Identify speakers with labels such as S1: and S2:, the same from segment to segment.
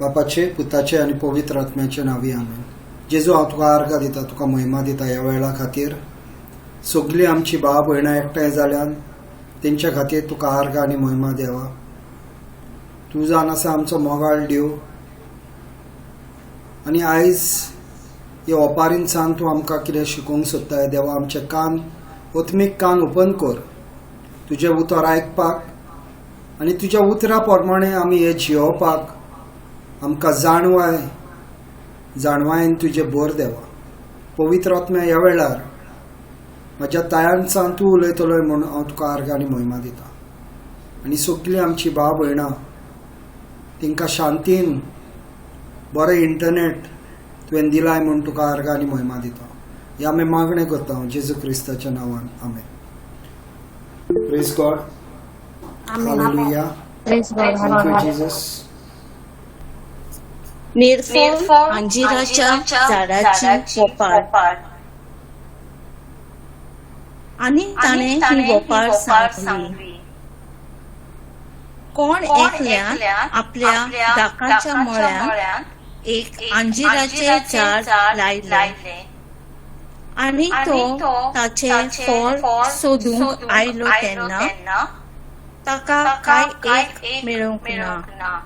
S1: बापाचे, पुताचे आनी पवित्र आत्म्याचे नांवी आमेन. जेजू, हांव तुका आर्गां दिता, तुका महिमा दिता ह्या वेळा खातीर. सगळीं आमची भाव भयणां एकठांय जाल्यान तेंच्या खातीर तुका आर्गां आनी महिमा देवा. तूं जावन आसा आमचो मोगाळ देव आनी आयज ह्या ओपारींसान तूं आमकां कितें शिकोवंक सोदताय देवा. आमचे कान, ओत्मीक कान ओपन कर तुजें उतर आयकपाक आनी तुज्या उतरा प्रमाणे आमी हें जियोवपाक आमकां जाणवाय, जाणवायेन तुजें भर देवा. पवित्र आत्म्या, ह्या वेळार म्हज्या तायांसान तूं उलयतलोय म्हूण हांव तुका आर्गां आनी महिमा दिता. आनी सगळीं आमची भाव भयणां तांकां शांतीन बरें इंटरनेट तुवें दिलाय म्हूण तुका आर्गां आनी महिमा दिता. हे आमी मागणें करता हांव जेजू क्रिस्ताच्या नांवान, आमेन. Praise God. Hallelujah.
S2: Praise God.
S1: Thank you Jesus.
S3: निर्फळ अंजिराच्या झाडाची ओपार. आनी ताणें ही ओपार सांगली, कोण एकल्यान आपल्या दाकाच्या मळ्यांत एक अंजिराचें झाड लायलें आनी तो ताचें फळ सोदूंक आयलो तेन्ना ताका कांय एक मेळूंक ना.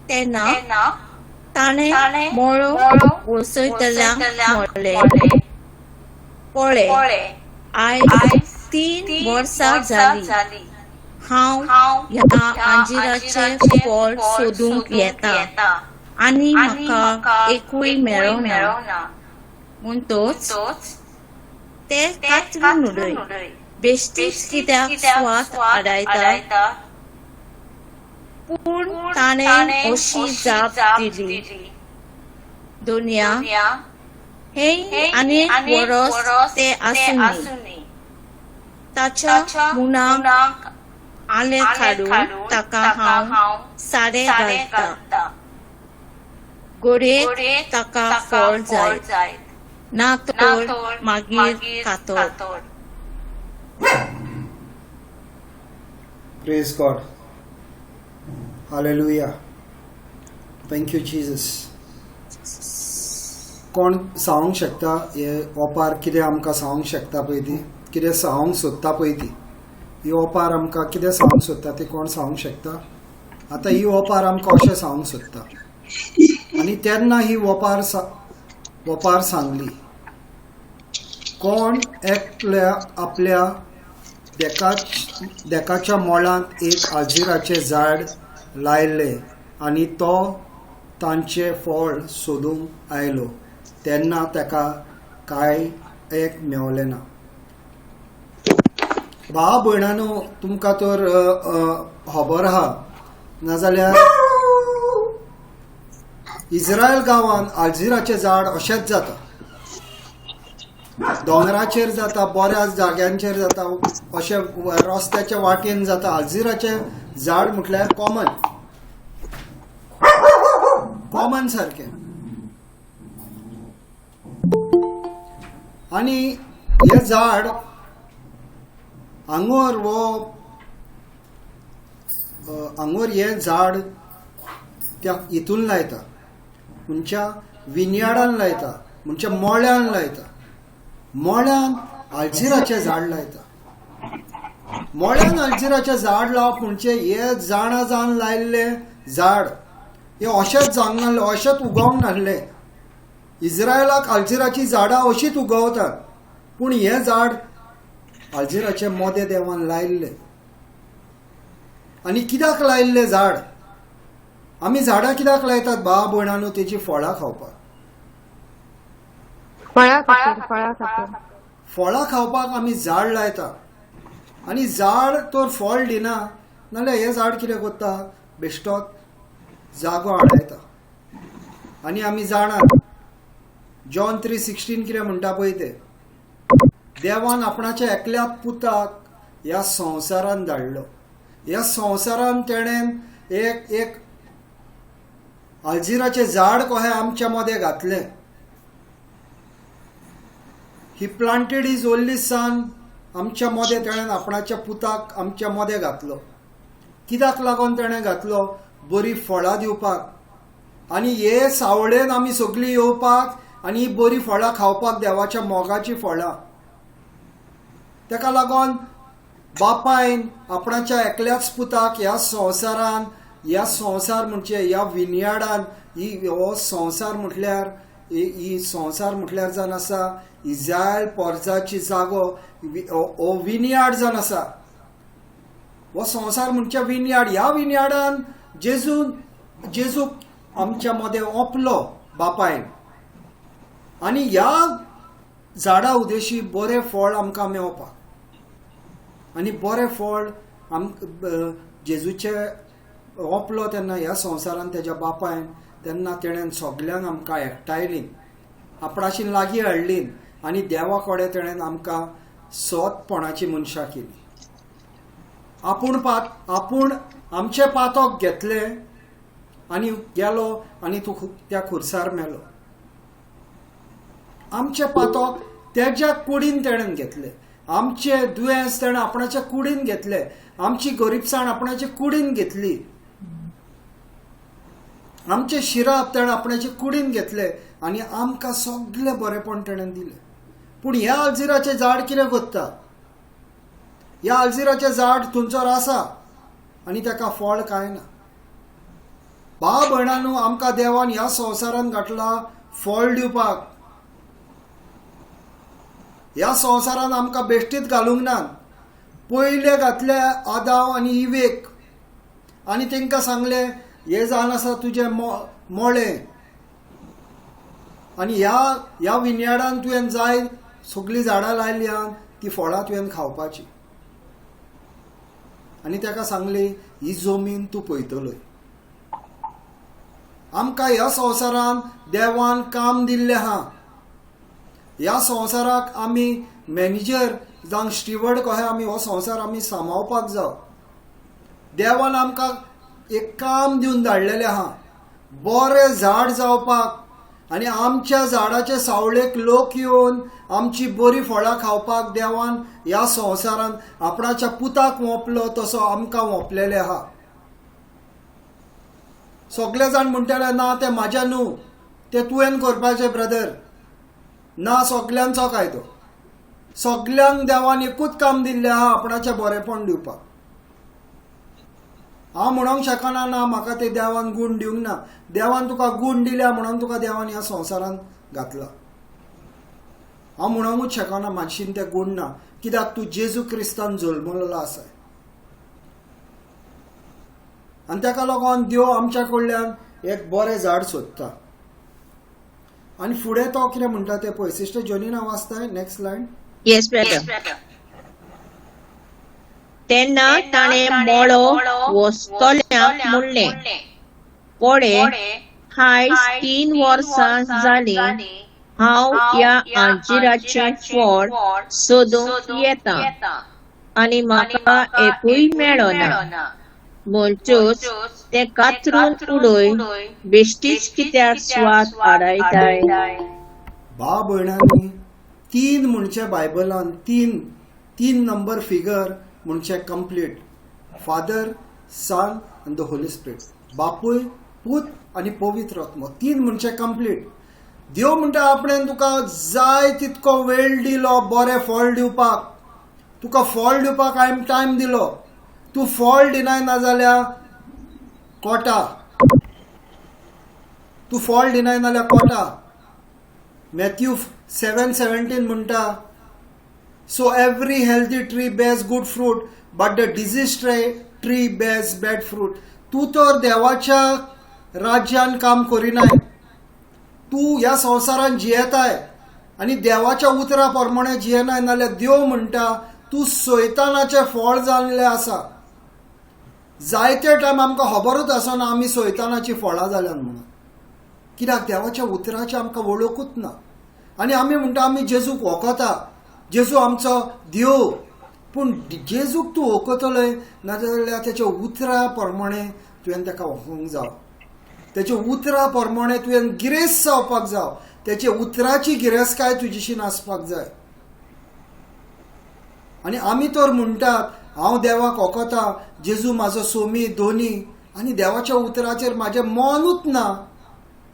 S3: तेन्ना ताणें मळो वसयतल्यांक म्हणलें, पळय, आयज 3 वर्सां जालीं हांव ह्या अंजिराचें फळ सोदूंक येता आनी म्हाका एकूय मेळना. म्हणटच तें कातरून उडय, बेश्टीच कित्याक स्वात आडायता? पूण ताणें अशी जाप दिली, दोनया, हें आनीक वरस तें आसूनी, ताच्या मुनाक आलें काडून ताका हांव सारें घालता, घडये ताका फळ जायत, ना तर मागीर कातर.
S1: Praise God. Hallelujah. Thank you Jesus. कोण सांगूंक शकता हे ओपार कितें आमकां सांगूंक शकता पळय ती, कितें सांगूंक सोदता पळय ती, ही ओपार आमकां कितें सांगूंक सोदता ती कोण सांगूंक शकता? आतां ही ओपार आमकां अशें सांगूंक सोदता. आनी तेन्ना ही ओपार सांगली, कोण एकल्या आपल्या देकाच्या मोळांत एक आजिराचें झाड लायलें आनी तो तांचें फळ सोदूंक आयलो तेन्ना ताका कांय एक मेवलें ना. भाव भयणांनो, तुमकां तर खबर आहा, नाजाल्यार इस्रायल गांवांत आलजिराचें झाड अशेंच जाता, दोंगराचेर जाता, बऱ्या जाग्यांचेर जाता, अशें रस्त्याच्या वाटेन जाता. आलजिराचें झाड म्हटल्यार कॉमन, कॉमन सारकें. आनी हें झाड आंगोर वो आंगोर हें झाड त्या हितून लायता, म्हणच्या विनयार्डान लायता, म्हणच्या मळ्यान लायता. मळ्यान आलजिराचें झाड लायता. मळ्यान आलजिराचें झाड लावप म्हणजे हे जाणा जावन लायिल्लें झाड, हें अशेंच जावंक नासलें, अशेंच उगोवंक नासलें. इस्रायलाक आलजिराचीं झाडां अशींच उगवतात, पूण हें झाड आलजिराचें मोदें देवान लायिल्लें. आनी कित्याक लायिल्लें झाड? आमी झाडां कित्याक लायतात भाव भयणांनो? तेची फळां खावपाक. फळां खावपाक आमी झाड लायता. आनी झाड तर फळ दिना नाल्यार हें झाड कितें करता, बेश्टोत जागो आडायता. आनी आमी जाणात जॉन 3:16 कितें म्हणटा पळय तें, देवान आपणाच्या एकल्या पुताक ह्या संवसारान धाडलो. ह्या संवसारान तेणें एक एक आलजिराचें झाड कशें आमच्या मदें घातलें. He planted his only son आमच्या मोदें तेणें आपणाच्या पुताक आमच्या मोदें घातलो. कित्याक लागून तेणें घातलो? बरी फळां दिवपाक. आनी हे सावळेन आमी सगळीं येवपाक आनी ही बरी फळां खावपाक, देवाच्या मोगाची फळां. तेका लागून बापायन आपणाच्या एकल्याच पुताक ह्या संवसारान, ह्या संवसार म्हणजे ह्या विनयार्डान, ही हो संवसार म्हटल्यार ही संवसार म्हटल्यार जावन आसा इज्रायल पोरजाची जागो, हो विनयार्ड जावन आसा. हो संवसार म्हणजे विनयार्ड. ह्या विनयार्डान जेजूक आमच्या मदें ओंपलो बापायन आनी ह्या झाडा उदेशी बरें फळ आमकां मेवपाक. आनी बरें फळ जेजूचे ओंपलो तेन्ना ह्या संवसारान तेज्या बापायन, तेन्ना तेणेन सगल्यांक आमकां एकठांयलीं, आपणाशी लागीं हाडलीं आनी देवा कडेन तेणेन आमकां सोदपणाची मनशां केली. आपूण आमचें पातक घेतलें आनी गेलो आनी तूं त्या खुर्सार मेलो. आमचें पातक तेज्या कुडीन तेणेन घेतलें, आमचें दुयेंस तेणें आपणाच्या कुडीन घेतलें, आमची गरीबसाण आपणाच्या कुडीन घेतली, आमचें शिराप तेणें आपणाचे कुडीन घेतलें आनी आमकां सगळें बरेंपण तेणें दिलें. पूण ह्या आलजिराचें झाड कितें करता? ह्या आलजिराचें झाड थंयसर आसा आनी ताका फळ कांय ना. भाव भयणांनो, आमकां देवान ह्या संवसारान घातला फळ दिवपाक. ह्या संवसारान आमकां बेश्टीत घालूंक ना. पयले घातले आदाव आनी इवेक आनी तांकां सांगलें, हे जावन आसा तुजें मोळें आनी ह्या विनयार्डान तुवें जाय सगळीं झाडां लायल्यान ती फळां तुवें खावपाची. आनी ताका सांगली, ही जमीन तूं पळयतलोय. आमकां ह्या संवसारान देवान काम दिल्लें आहा. ह्या संवसाराक आमी मॅनेजर जावं स्टिवर्ड कशें आमी हो संवसार आमी सांबाळपाक जाव. देवान आमकां एक काम दिवन धाडलेलें आहा, बरें झाड जावपाक आनी आमच्या झाडाचे सावळेक लोक येवन आमची बरी फळां खावपाक देवान ह्या संवसारान आपणाच्या पुताक वोंपलो तसो आमकां वोंपलेलें आहा. सगळे जाण म्हणटले, ना तें म्हाज्या न्हू, तें तुवें करपाचें ब्रदर. ना, सगल्यांचो कायदो, सगल्यांक देवान एकूच काम दिल्लें आहा, आपणाचें बरेंपण दिवपाक. हांव म्हणोंक शकना ना म्हाका ते देवान गूण दिवंक ना. देवान तुका गूण दिल्या म्हणून तुका देवान ह्या संवसारान घातला. हांव म्हणोंकूच शकना मानशीन ते गूण ना, कित्याक तूं जेजू क्रिस्तान जल्मलेलो आसा. आनी ताका लागून देव आमच्या कडल्यान एक बरें झाड सोदता. आनी फुडें तो कितें म्हणटा तें पळय. सिस्टर जोनिना वाचताय नेक्स्ट लायन.
S3: Yes brother. तेन्ना ताणें मोळो वसतल्यांक म्हणलें, पळे हायज 3 वर्सां जालीं हांव ह्या आंजिराचें फळ सोदूंक येता आनी म्हाका एकूय मेळना, म्हणचूच तें कातरून उडय, बेश्टीच कित्याक स्वाद आडायताय.
S1: भाव भयणांनी, 3 म्हणचे बायबलान 3 नंबर फिगर म्हणजे complete. Father, son and the Holy Spirit. बापूय, पूत आनी पवित्र आत्मो. 3 म्हणजे कंप्लीट. देव म्हणटा आपणें तुका जाय तितको वेळ दिलो बरें फळ दिवपाक. तुका फळ दिवपाक हांवें टायम दिलो. तूं फळ दिनाय ना जाल्यार कोटा, तूं फळ दिनाय नाजाल्यार कोटा. मॅथ्यू 7:17 म्हणटा, so every healthy tree bears good fruit, but the diseased tree bears bad fruit. तूं तर देवाच्या राज्यान काम करिनाय, तूं ह्या संवसारान जियेताय आनी देवाच्या उतरा प्रमाणे जियेनाय नाल्यार देव म्हणटा तूं सैतानाचें फळ जाल्लें आसा. जायते टायम आमकां खबरूच आसना आमी सैतानाचीं फळां जाल्यान म्हणून, कित्याक देवाच्या उतराचें आमकां वळखूच ना. आनी आमी म्हणटा आमी जेजूक वखता, जेजू आमचो देव, पूण जेजूक तूं वखतलोय नाजाल्यार तेच्या उतरा प्रमाणे तुवें ताका वखोंक जाव, तेच्या उतरा प्रमाणे तुवें गिरेस्त जावपाक जाव, तेच्या उतराची गिरेस्तकाय तुजीशी आसपाक जाय. आनी आमी तर म्हणटात हांव देवाक ओकता, जेजू म्हाजो सोमी दोनी, आनी देवाच्या उतराचेर म्हाजें मनूच ना,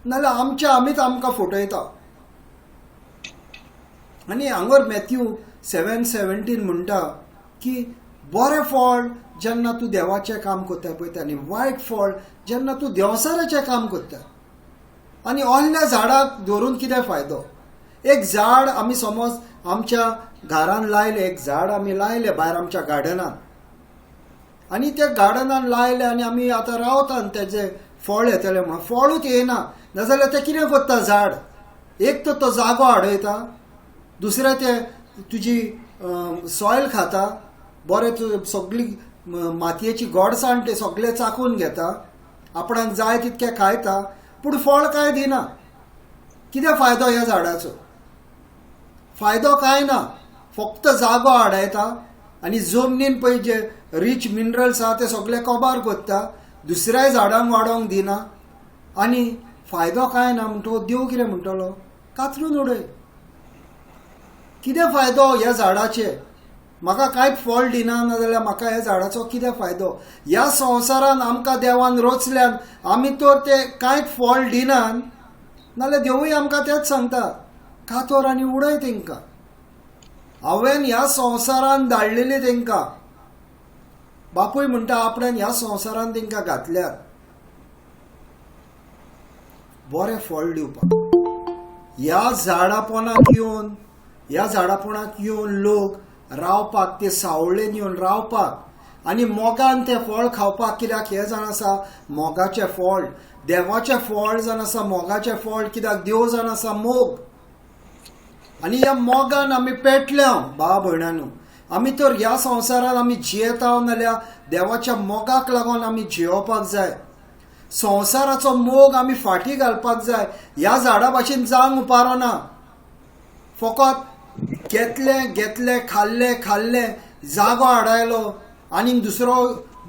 S1: नाजाल्यार आमच्या आमीच आमकां फटयता. आनी हांगर मॅथ्यू 7:17 म्हणटा की बरें फळ जेन्ना तूं देवाचें काम करता पळय आनी वायट फळ जेन्ना तूं देंवचाराचें काम करता. आनी असल्या झाडाक धरून कितें फायदो? एक झाड आमी समज आमच्या घरान लायलें, एक झाड आमी लायलें भायर आमच्या गार्डनान, आनी त्या गार्डनान लायलें आनी आमी आतां रावता आनी तेजें फळ येतलें म्हणून फळूच येना, नाजाल्यार तें कितें करता झाड? एक तर तो जागो हाडयता, दुसरें तें तुजी सॉयल खाता, बरें तूं सगळी मातयेची गोडसाण तें सगळें चाकून घेता, आपणाक जाय तितकें खायता, पूण फळ कांय दिना. कितें फायदो ह्या झाडाचो? फायदो कांय ना, फक्त जागो हाडयता आनी जमनीन पळय जे रीच मिनरल्स आहा ते सगळे कबार करता, दुसऱ्याय झाडांक वाडोवंक दिना आनी फायदो कांय ना. म्हणटकच देव कितें म्हणटलो? कातरून उडय. कितें फायदो ह्या झाडाचे? म्हाका कांयच फळ दिना, नाजाल्यार म्हाका ह्या झाडाचो कितें फायदो? ह्या संवसारान आमकां देवान रोचल्यान आमी तर ते कांयच फळ दिनात, नाजाल्यार देवूय आमकां तेंच सांगता, कातोर आनी उडय तेंकां. हांवें ह्या संवसारान धाडलेली तेंकां, बापूय म्हणटा आपणें ह्या संवसारान तेंकां घातल्यात बरें फळ दिवपाक. ह्या झाडापोणाक येवन, ह्या झाडापोणाक येवन लोक रावपाक, ते सावळेन येवन रावपाक आनी मोगान तें फळ खावपाक. कित्याक हें जाण आसा मोगाचें फळ, देवाचें फळ जावन आसा मोगाचें फळ. कित्याक देव जावन आसा मोग, आनी ह्या मोगान आमी पेटल्या भाव भयणांनो. आमी तर ह्या संवसारान आमी जियेता नाल्यार देवाच्या मोगाक लागून आमी जियोवपाक जाय. संवसाराचो मोग आमी फाटीं घालपाक जाय. ह्या झाडा भाशेन जावंक उपारना, फकत घेतलें घेतलें, खाल्लें खाल्लें, जागो हाडायलो आनी दुसरो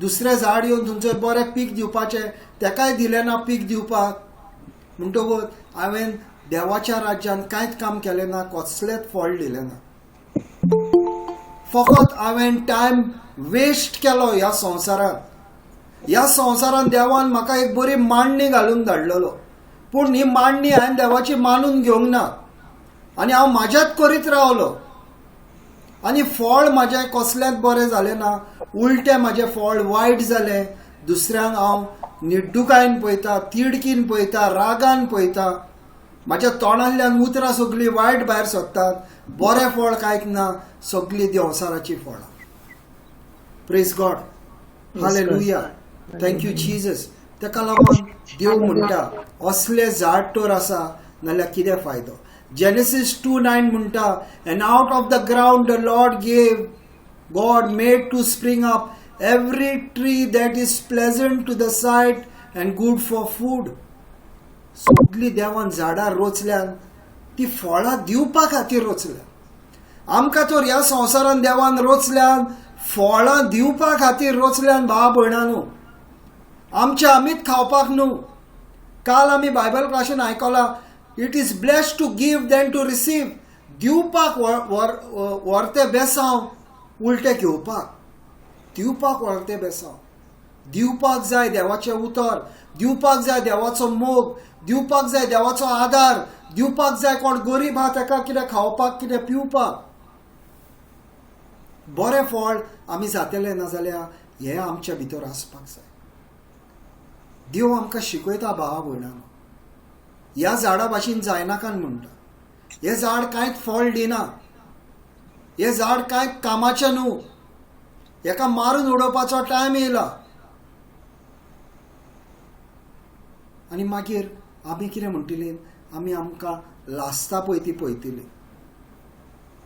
S1: दुसरें झाड येवन थंयसर बरें पीक दिवपाचें तेकाय दिलें ना पीक दिवपाक. म्हणटकूच हांवें देवाच्या राज्यान कांयच काम केलें ना, कसलेंच फळ दिलें ना, फकत हांवें टायम वेस्ट केलो ह्या संवसारांत. ह्या संवसारांत देवान म्हाका एक बरी मांडणी घालून धाडलेलो, पूण ही मांडणी हांवें देवाची मानून घेवंक ना आनी हांव म्हाज्याच करीत रावलो आनी फळ म्हाजें कसलेंच बरें जालें ना, उलटें म्हाजें फळ वायट जालें. दुसऱ्यांक हांव निड्डुकायेन पळयता, तिडकीन पळयता, रागान पळयता, म्हाज्या तोंडांतल्यान उतरां सगळीं वायट भायर सोदतात, बरें फळ कांयच ना, सगळीं देंवचाराचीं फळां. Praise God, hallelujah, thank you Jesus. तेका लागून देव म्हणटा असलें झाड तर आसा नाल्यार कितें फायदो? जेनेसीस 2:9 म्हणटा, and out of the ground the Lord gave, God made to spring up every tree that is pleasant to the sight and good for food. सगळीं देवान झाडां रोचल्यान ती फळां दिवपा खातीर रोचल्या. आमकां तर ह्या संवसारान देवान रोचल्यान फळां दिवपा खातीर रोचल्यान भाव भयणांनो, आमच्या आमीच खावपाक न्हू. काल आमी बायबल क्लासीन आयकलां, it is blessed to give than to receive. दिवपाक व्हरतें बेसांव, उलटें घेवपाक. दिवपाक व्हरतें बेसांव, दिवपाक जाय देवाचें उतर, दिवपाक जाय देवाचो मोग, दिवपाक जाय देवाचो आदार, दिवपाक जाय कोण गरीब आहा ताका कितें खावपाक, कितें पिवपाक. बरें फळ आमी जातलें नाजाल्यार हें आमच्या भितर आसपाक जाय. देव आमकां शिकयता भावा भयणांनो, ह्या झाडा भाशेन जायनाकान म्हणटा. हें झाड कांयच फळ दिना, हें झाड कांय कामाचें न्हू, हेका मारून उडोवपाचो टायम येयला. आनी मागीर आमी कितें म्हणटली? आमी आमकां लासता पळय ती पळयतली.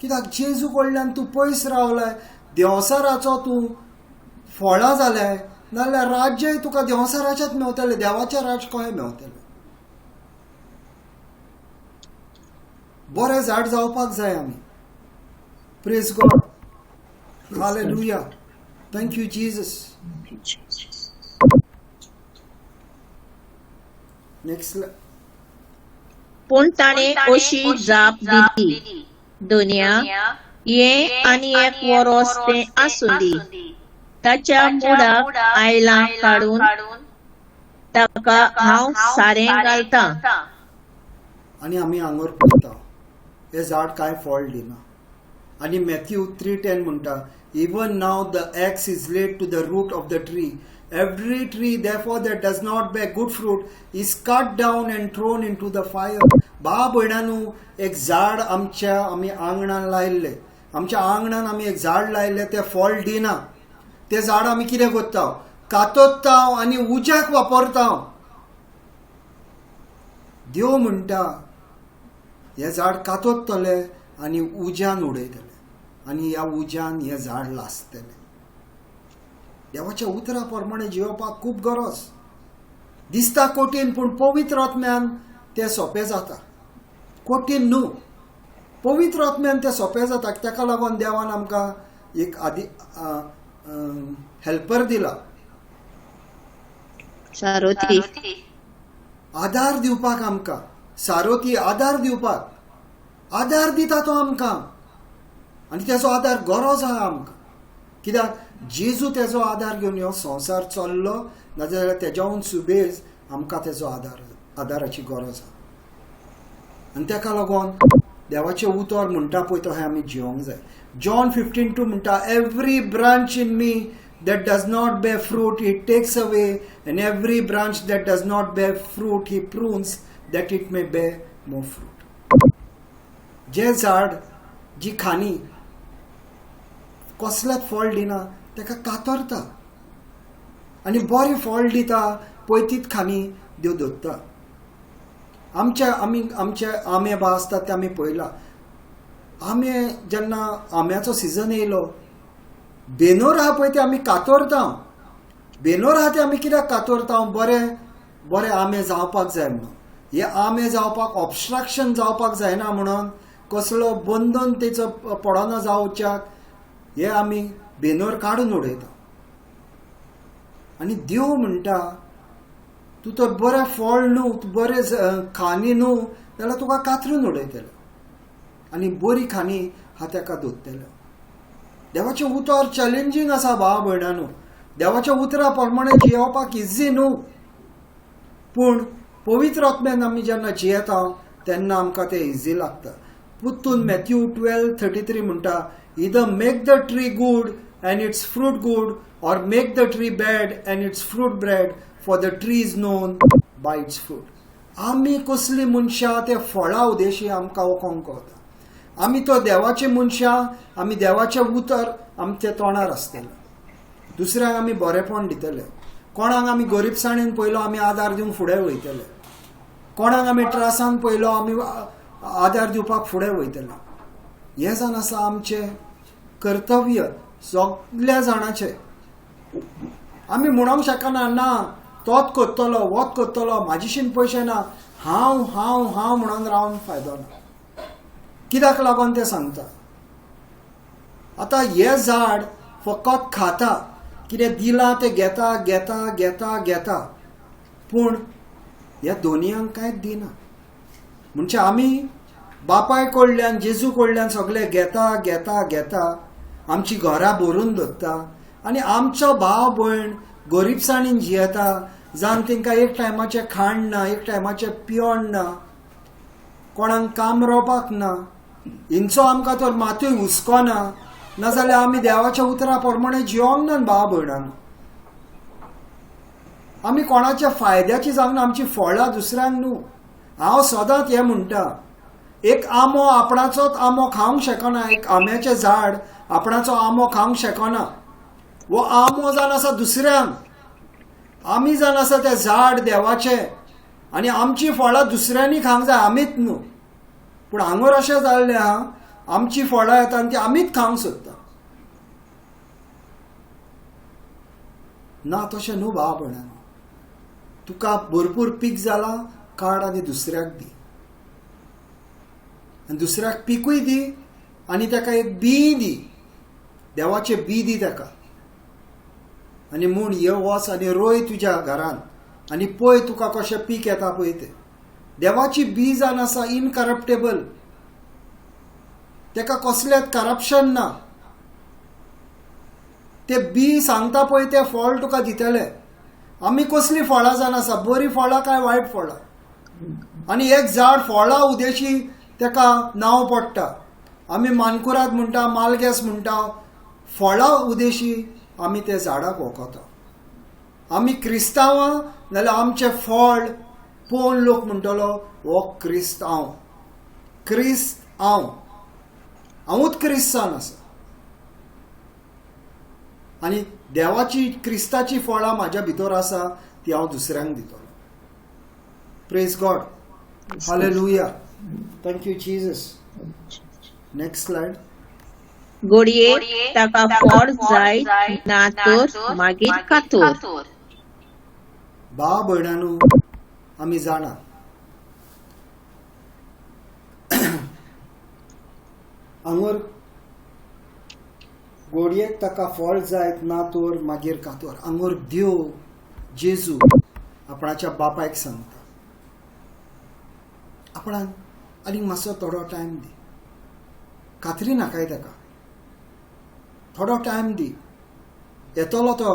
S1: कित्याक जेजू कडल्यान तूं पयस रावलाय, देंवचाराचो तूं फळां जाल्याय, नाजाल्यार राज्यय तुका देंवचाराचेंच मेवतलें, देवाचें राज्य कशें मेवतलें? बरें झाड जावपाक जाय आमी. Praise God, hallelujah, thank you Jesus. Next.
S3: पूण ताणें अशी जाप दिली, दोनया, हें आनी एक वरोस तें आसूं दी, ताच्या मुडाक आयलां काडून ताका हांव सारें घालतां.
S1: आनी आमी आंगोर पळयता हें झाड कांय फळ दिना. आनी मॅथ्यू 3:10 म्हणटा, even now the axe is laid to the root of the tree. Every tree therefore that does not bear good fruit is cut down and thrown into the fire. भाव भयणानू, एक झाड आमच्या आमी आंगणान लायिल्लें, आमच्या आंगणान आमी एक झाड लायिल्लें, तें फळ दिना. तें झाड आमी कितें करता? कातोत्ता आनी उज्याक वापरता. देव म्हणटा हें झाड कातोत्तलें आनी उज्यान उडयतलें आनी ह्या उज्यान हें झाड लासतलें. देवाच्या उतरा प्रमाणे जियोवपाक खूब गरज दिसता कठीण, पूण पवित्र आत्म्यान तें सोंपें जाता. कठीण न्हू, पवित्र आत्म्यान तें सोंपें जाता. ताका लागून देवान आमकां एक आदी हेल्पर दिला,
S3: सारोथी
S1: आधार दिवपाक आमकां. सारोथी आधार दिवपाक, आधार दिता तो आमकां आनी तेजो आधार गरज आहा आमकां. कित्याक जेजू तेजो आधार घेवन ह्यो संवसार चल्लो, नाजाल्यार तेज्याहून सुबेज आमकां तेजो आधार आधाराची गरज आहा. आनी तेका लागून देवाचें उतर म्हणटा पळय तशें आमी जिवंक जाय. जॉन 15:2 म्हणटा, every branch in me that does not bear fruit he takes away, and every branch that does not bear fruit he prunes that it may bear more fruit. जें झाड जी खाणी कसलेंच फळ दिना ताका कातरता आनी बरें फळ दिता पळय तीच खाणी देव दवरता. आमच्या आमी आमचे आंबे बा आसतात ते आमी पळयला. आंबे जेन्ना आंब्याचो सिजन येयलो, बेनोर आहा पळय ते आमी कातरता. बेनोर आहा ते आमी कित्याक कातरता? बरें बरें आंबे जावपाक जाय म्हणून. हे आंबे जावपाक ऑबस्ट्रक्शन जावपाक जायना म्हणून, कसलो बंधन तेचो पडना जावच्याक हे आमी बेनोर काडून उडयता. आनी देव म्हणटा तूं तर बरें फळ न्हू, तूं बरें खाणी न्हू जाल्यार तुका कातरून उडयतले आनी बरी खाणी हा ताका दवरतले. देवाचें उतर चॅलेंजींग आसा भाव भयणानू. देवाच्या उतरा प्रमाणे जियोवपाक इजी न्हू, पूण पवित्र आत्म्यान आमी जेन्ना जियेता तेन्ना आमकां तें इजी लागता. पुत्तून मॅथ्यू 12:33 म्हणटा, either make the tree good and its fruit good, or make the tree bad and its fruit bad, for the tree is known by its fruit. आमी कसली मनशां ते फळा उदेशी आमकां वळखोंक कळटा. आमी तो देवाचे मनशां, आमी देवाचें उतर आमच्या तोंडार आसतलें. दुसऱ्यांक आमी बरेपण दितले. कोणाक आमी गरिबसाणेन पयलो आमी आदार दिवंक फुडें वयतले. कोणाक आमी त्रासान पयलो आमी आदार दिवपाक फुडें वयतले. हें जावन आसा आमचें कर्तव्य सगल्या जाणाचें. आमी म्हणोंक शकना ना तोच करतलो वोच करतलो, म्हाजेशीन पयशे ना, हांव हांव हांव म्हणून रावन फायदो ना. कित्याक लागून तें सांगता? आतां हें झाड फकत खाता, कितें दिलां तें घेता घेता घेता घेता, पूण ह्या दोनयांक कांयच दिना. म्हणजे आमी बापाय कडल्यान जेजू कडल्यान सगळें घेता घेता घेता, आमची घरां भरून दवरता आनी आमचो भाव भयण गरिबसाणीन जियेता, जावन तांकां एक टायमाचें खाण ना, एक टायमाचें पिवण ना, कोणाक काम रोवपाक ना, हिंचो आमकां तर मातूय हुस्को ना. नाजाल्यार आमी देवाच्या उतरा प्रमाणे जियोंक ना भाव भयणांनो. आमी कोणाच्या फायद्याची जावंक ना, आमची फळां दुसऱ्यांक न्हू. हांव सदांच हें म्हणटा, एक आंबो आपणाचोच आंबो खावंक शकना, एक आंब्याचें झाड आपणाचो आंबो खावंक शकना. हो आंबो जावन आसा दुसऱ्यांक, आमी जावन आसा तें झाड देवाचें आनी आमची फळां दुसऱ्यांनी खावंक जाय, आमीच न्हू. पूण हांगर अशें जाल्लें आहा, आमची फळां येता आनी ती आमीच खावंक सोदता. ना तशें न्हू भाव भयणांनो. तुका भरपूर पीक जालां, काड आनी दुसऱ्याक दी, आनी दुसऱ्याक पिकूय दी आनी ताका एक बी दी, देवाचें बी दी ताका. आनी म्हूण ये वच आनी रोय तुज्या घरान आनी पळय तुका कशें पीक येता पळय तें. देवाची बी जावन आसा इनकरप्टेबल, तेका कसलेंच करप्शन ना. ते बी सांगता पळय तें फळ तुका दितले. आमी कसलीं फळां जावन आसा, बरीं फळां काय वायट फळां? आनी एक झाड फळां उदेशी तेका नांव पडटा. आमी मानकुराद म्हणटा, मालगेस म्हणटा, फळां उदेशी आमी ते झाडाक वळखता. आमी क्रिस्तांवां नाल्यार आमचें फळ पळोवन लोक म्हणटलो हो क्रिस्तांव, क्रिस्त हांव, हांवूच क्रिस्तांव आसा. आनी देवाची क्रिस्ताची फळां म्हाज्या भितर आसा ती हांव दुसऱ्यांक दितलो. Praise God, hallelujah, thank you Jesus. Next slide.
S3: घडये ताका फळ जाय ना तर मागीर कातोर.
S1: भाव भयणांनो, आमी जाणा आंगोर गोडयेक ताका फळ जायत ना तर मागीर कातोर. आंगोर देव जेजू आपणाच्या बापायक सांगता, आपणाक आनीक मातसो थोडो टायम दी, कातरी नाकाय ताका, थोडो टायम दी, येतलो तो,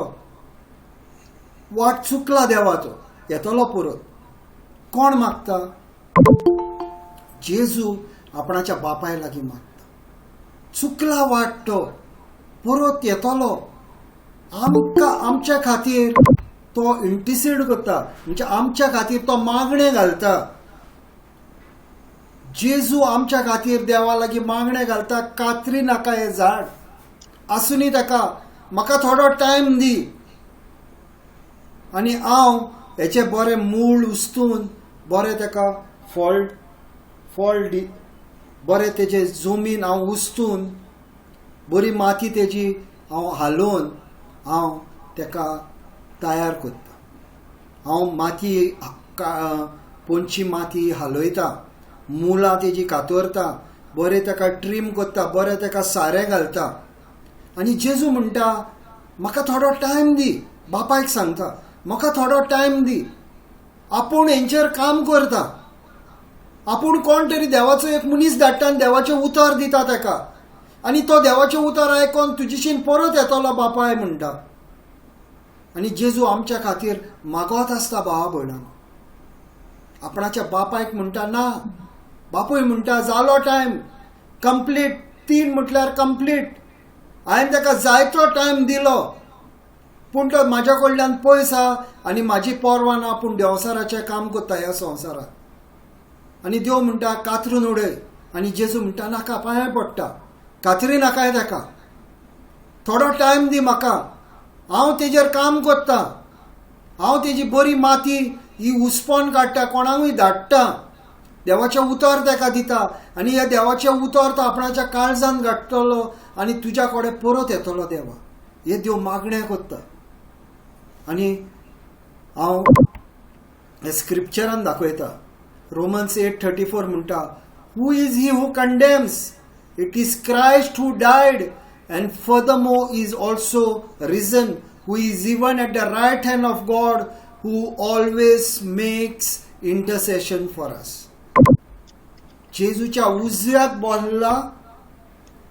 S1: वाट चुकला देवाचो, येतलो परत. कोण मागता? जेजू आपणाच्या बापाय लागीं मागता. चुकला वाट तो, परत येतलो. आमकां आमच्या खातीर तो इंटिसेड करता, म्हणजे आमच्या खातीर तो मागणें घालता. जेजू आमच्या खातीर देवा लागीं मागणें घालता, कातरी नाका हें झाड, आसूनी ताका, म्हाका थोडो टायम दी आनी हांव हेचें बरें मूळ उस्तून बरें ताका फळ फळ दी, बरें तेजें जमीन हांव उस्तून बरी माती तेजी हांव हालोवन हांव ताका तयार करता. हांव माती पोंची माती हालयता, मुळां तेजी कातरता, बरें ताका ट्रीम करता, बरें ताका सारें घालता. आनी जेजू म्हणटा म्हाका थोडो टायम दी, बापायक सांगता म्हाका थोडो टायम दी. आपूण हेंचेर काम करता, आपूण कोण तरी देवाचो एक मनीस धाडटा आनी देवाचें उतर दिता ताका, आनी तो देवाचें उतर आयकोन तुजेशीन परत येतलो बापाय म्हणटा. आनी जेजू आमच्या खातीर मागत आसता भावा भयणांनो. आपणाच्या बापायक म्हणटा ना, बापूय म्हणटा जालो टायम कंप्लीट, 3 म्हटल्यार कंप्लीट, हांवें ताका जायतो टायम दिलो, पूण तो म्हाज्या कडल्यान पयस आहा आनी म्हाजी पर्वा ना, पूण देंवसाराचें काम करता ह्या संवसारांत. आनी देव म्हणटा कातरून उडय, आनी जेजू म्हणटा नाका, पांय पडटा, कातरी नाकाय ताका, थोडो टायम दी म्हाका, हांव तेजेर काम करता, हांव तेजी बरी माती ही उसपण काडटा, कोणाकूय धाडटा, देवाचें उतर ताका दिता, आनी ह्या देवाचें उतर तो आपणाच्या काळजान घाडटलो आनी तुज्या कडेन परत येतलो देवा. हे देव मागणें करता. आनी हांव हे स्क्रिप्चरान दाखयता, रोमन्स 8:34 म्हणटा, who is he who condemns? It is Christ who died and furthermore is also risen, who is even at the right hand of God, who always makes intercession for us. जेजूच्या उजव्याक बसला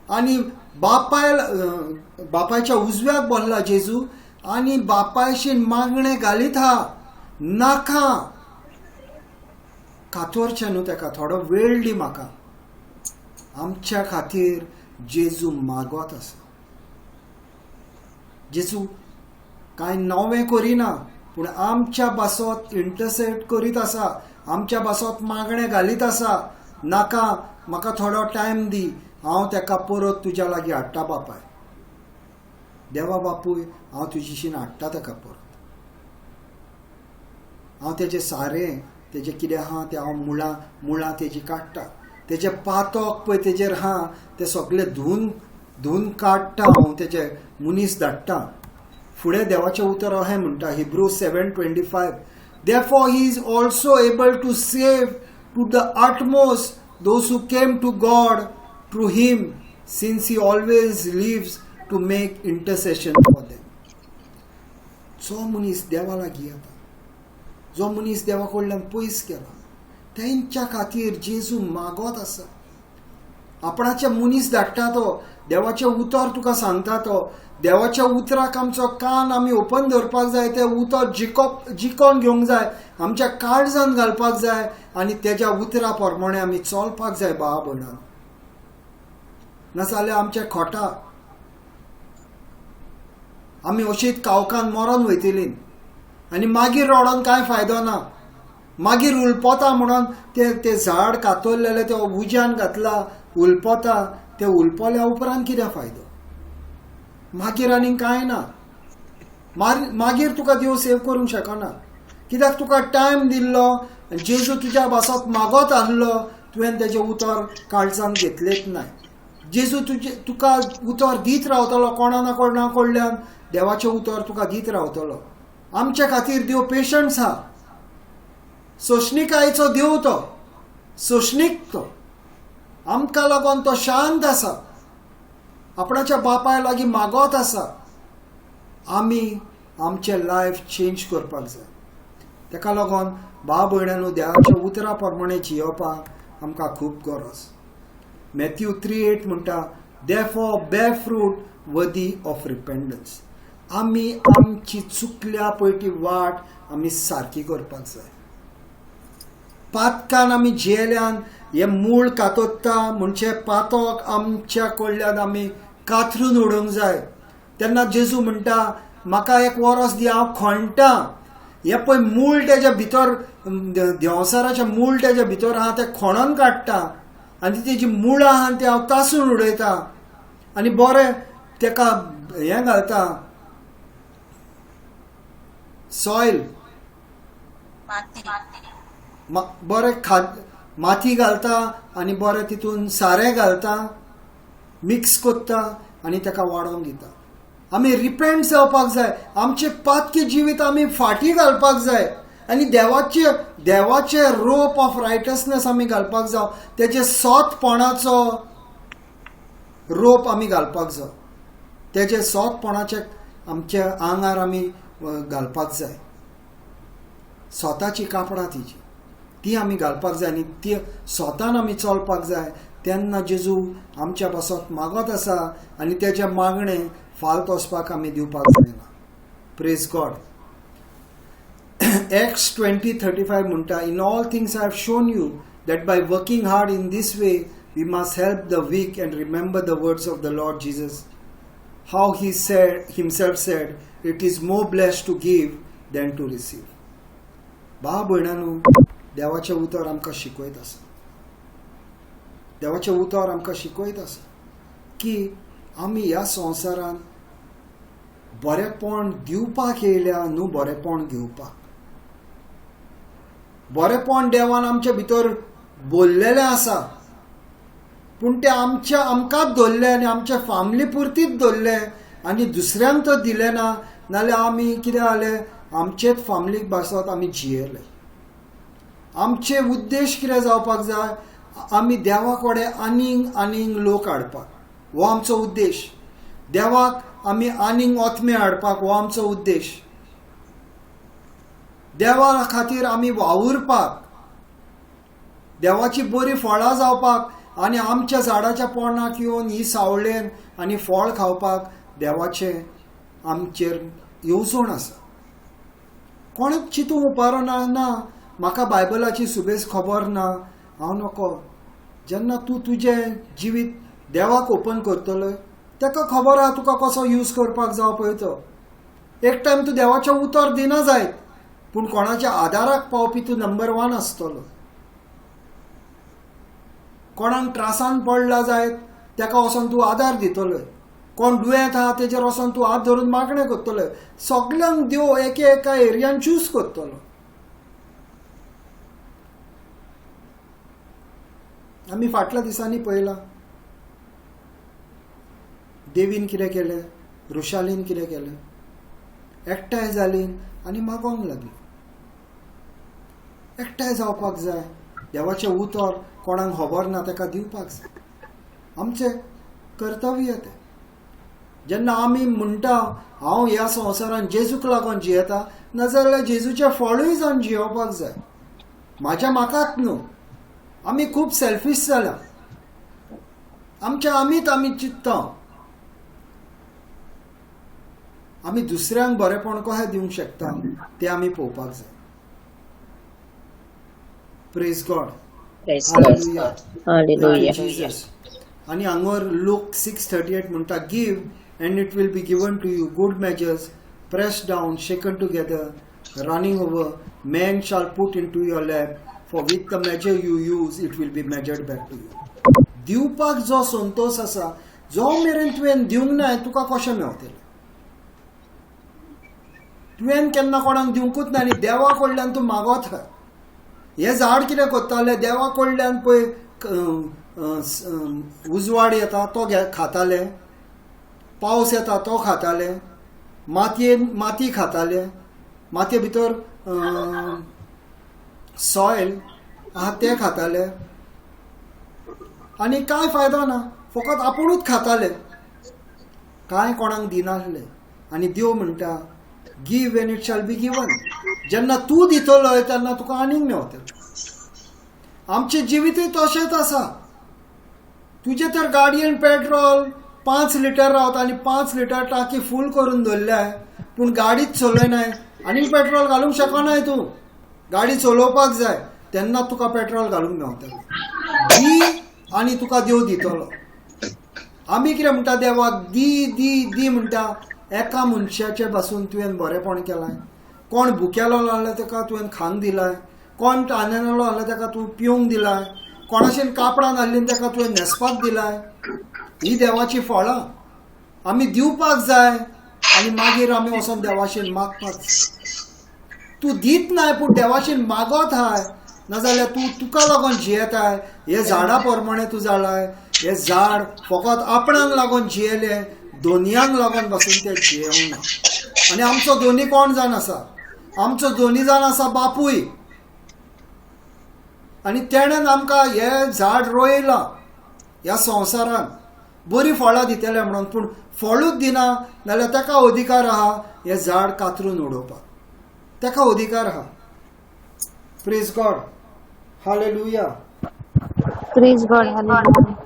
S1: आनी बापायच्या उजव्याक बसला जेजू आनी बापायशी मागणें घालीत हा, नाका कातोरचें न्हू ताका, थोडो वेळ दी म्हाका. आमच्या खातीर जेजू मागत आसा. जेजू कांय नवें करिना, पूण आमच्या बासत इंटरसेप्ट करीत आसा, आमच्या बासत मागणें घालीत आसा, नाका म्हाका थोडो टायम दी, हांव ताका परत तुज्या लागीं हाडटा बापाय, देवा बापूय हांव तुजेशीन हाडटा ताका परत, हांव तेजें सारें तेजें कितें आहा तें हांव मुळां मुळां तेजी काडटा, तेजें पातक पळय तेजेर आहा तें सगळें धुवन धुवन काडटा हांव, तेजे मनीस धाडटा. फुडें देवाचें उतर अहें म्हणटा, Hebrew 7:25, therefore he is also able to save to the utmost those who came to God through him, since he always lives to make intercession for them. जो मनीस देवा लागीं येता, जो मनीस देवा कडल्यान पयस गेला, तेंच्या खातीर जेजू मागत आसा, आपणाचे मनीस धाडटा तो, देवाचें उतर तुका सांगता तो. देवाच्या उतराक आमचो कान आमी ओपन दवरपाक जाय, तें उतर जिकोन घेवंक जाय, आमच्या काळजान घालपाक जाय आनी तेज्या उतरा प्रमाणे आमी चलपाक जाय भावा भयणांनो. नाजाल्यार आमचे खोटा आमी अशीच कावकान मरोन वयतली आनी मागीर रडोन कांय फायदो ना. मागीर उलपोता म्हणून ते ते झाड कातरलेलें ते उज्यान घातला उलपोता, ते उलपोल्या उपरांत कितें फायदो? मागीर आनीक कांय ना. मागीर तुका देव सेव करूंक शकना, कित्याक तुका टायम दिल्लो, जेजू तुज्या बासत मागत आहलो, तुवें तेजें उतर काळजान घेतलेंच ना. जेजू तुजे तुका उतर दीत रावतलो, कोणा ना कोणा कडल्यान देवाचें उतर तुका दीत रावतलो. आमच्या खातीर देव पेशन्स आहा, सोंसणिकायेचो देव तो, सोंसणीक तो, आमकां लागून तो शांत आसा, आपणाच्या बापाय लागीं मागत आसा. आमी आमचें लायफ चेंज करपाक जाय. ताका लागून भाव भयणांनो देवाच्या उतरा प्रमाणे जियोवपाक आमकां खूब गरज. मॅथ्यू 3:8 म्हणटा, therefore bear fruit worthy of repentance. आमी आमची चुकल्या पळय ती वाट आमी सारकी करपाक जाय. पातकान आमी जियेल्यान हे मूळ कातोत्ता म्हणजे पातक आमच्या कडल्यान आमी कातरून उडोवंक जाय. तेन्ना जेजू म्हणटा म्हाका एक वरस दी, हांव खणटा. हे पळय मूळ तेज्या भितर, देंवसाराचें मूळ तेज्या भितर आहा तें खणोन काडटा आनी तेजी मुळां आहा तें हांव तासून उडयता आनी बरें तेका हें घालता, सॉयल, बरें माती घालता आनी बरें तितून सारें घालता, मिक्स करता आनी ताका वाडोवन दिता. आमी रिपेंट जावपाक जाय, आमचें पातकी जिवीत आमी फाटीं घालपाक जाय आनी देवाचे रोप ऑफ रायटसनेस आमी घालपाक जाव, तेजे सोतपणाचो रोप आमी घालपाक जाव, तेजे सोतपणाचे आमच्या आंगार आमी घालपाक जाय. स्वताची कापडां तिजी ती आमी घालपाक जाय आनी ती स्वतान आमी चलपाक जाय. तेन्ना जेजू आमच्या पासत मागत आसा आनी तेजें मागणें फाल्त वचपाक आमी दिवपाक जायना. Praise God. Acts 20:35 म्हणटा, in all things I have shown you that by working hard in this way we must help the weak and remember the words of the Lord Jesus, how he said himself said it is more blessed to give than to receive. भाव भयणांनो, देवाचें उतर आमकां शिकयत आसा, देवाचें उतर आमकां शिकयत आसा की आमी ह्या संवसारान बरेपण दिवपाक येयल्या न्हू बरेपण घेवपाक. बरेपण देवान आमचे भितर बोल्लेलें आसा, पूण तें आमच्या आमकांच दवरलें आनी आमच्या फामिली पुरतीच दवरलें आनी दुसऱ्यांक तर दिलें ना. नाल्यार आमी कितें जालें, आमचेच फामिलीक बासत आमी जियेले. आमचे उद्देश कितें जावपाक जाय, आमी देवा कडेन आनीक आनीक लोक हाडपाक, हो आमचो उद्देश. देवाक आमी आनीक ओतमे हाडपाक हो आमचो उद्देश. देवा खातीर आमी वावुरपाक, देवाची बरी फळां जावपाक आनी आमच्या झाडाच्या पोंडाक येवन ही सावळेन आनी फळ खावपाक देवाचें आमचेर येवजण आसा. कोणूच चिंतूंक उपारो ना, ना म्हाका बायबलाची सुबेज खबर ना, हांव नको. जेन्ना तूं तुजें जिवीत देवाक ओपन करतलो ताका खबर आहा तुका कसो यूज करपाक जावो पळय तो. एक टायम तूं देवाचें उतर दिना जायत, पूण कोणाच्या आदाराक पावपी तूं नंबर 1 आसतलो. कोणाक त्रासान पडला जायत ताका वचोन तूं आदार दितलो, कोण दुयेंत आहा तेजेर वचोन तूं हात धरून मागणें करतलो. सगल्यांक देव एके एका एरियान चूज करतलो. आमी फाटल्या दिसांनी पळयलां देवीन कितें केलें, ऋषालीन कितें केलें, एकठांय जाली आनी मागोंक लागली. एकठांय जावपाक जाय, देवाचें उतर कोणाक खबर ना ताका दिवपाक जाय, आमचें कर्तव्य तें. जेन्ना आमी म्हणटा हांव ह्या संवसारान जेजूक लागून जियेता, नाजाल्यार जेजूचें फळूय जावन जियोवपाक जाय, म्हाज्या म्हाकाच न्हू. आमी खूब सेल्फीश जाल्या. आमच्या आमीच आमी चित्ता, आमी दुसऱ्यांक बरेपण कशें दिवंक शकता तें आमी पळोवपाक जाय. Praise God. Hallelujah. Jesus. आनी हांगर लूक 6:38 म्हणटा, give and it will be given to you, good measures, pressed down, shaken together, running over, men shall put into your lap, for with the measure you use, it will be measured back to you. दिवपाक जो संतोष आसा, जो मेरेन तुवें दिवंक ना तुका कशें मेवतलें? तुवें केन्ना कोणाक दिवंकूच ना आनी देवा कडल्यान तूं मागत. हें झाड कितें करतालें, देवा कडल्यान पळय उजवाड येता तो खाताले, पावस येता तो खाताले, मातयेन माती खाताले, मातये भितर सॉयल आहा तें खाताले, आनी कांय फायदो ना, फकत आपुणूच खाताले, कांय कोणाक दिनासले. आनी देव म्हणटा, give and it shall be given. जेन्ना तूं दितलोय तेन्ना तुका आनीक मेवतलें. आमचें जिवितूय तशेंच आसा. तुजें तर गाडयेन पेट्रोल 5 लिटर रावता आनी 5 लिटर टाकी फूल करून दवरल्या, पूण गाडीच चलयनाय, आनीक पेट्रोल घालूंक शकनाय तूं. गाडी चलोवपाक जाय तेन्ना तुका पेट्रोल घालूंक मेवतलें. दी आनी तुका देव दितलो. आमी कितें म्हणटा, देवाक दी दी दी म्हणटा. एका मनशाचे पासून तुवें बरेपण केलां. कोण भुकेलो आसल्यार ताका तुवें खावंक दिलाय, कोण तानेलो आसल्यार ताका तूं पिवंक दिलाय, कोणाशेन कापडां नासलीं ताका तुवें न्हेसपाक दिलाय. ही देवाची फळां आमी दिवपाक जाय आनी मागीर आमी वचोन देवाशेन मागपाक. तूं दीत नाय पूण देवाशेन मागत आहाय, नाजाल्यार तूं तुका लागून जियेताय. हे झाडा प्रमाणे तूं जालाय. हे झाड फकत आपणाक लागून जियेलें, दोनयांक लागून पासून तें जियेवंक ना. आनी आमचो दोनी कोण जावन आसा? आमचो दोनी जावन आसा बापूय, आनी तेणेन आमकां हें झाड रोयलां ह्या संवसारान, बरीं फळां दितलें म्हणून. पूण फळूच दिना जाल्यार ताका अधिकार आहा हें झाड कातरून उडोवपाक, ताका अधिकार आहा. Praise God. Hallelujah.
S2: Praise God. Hallelujah.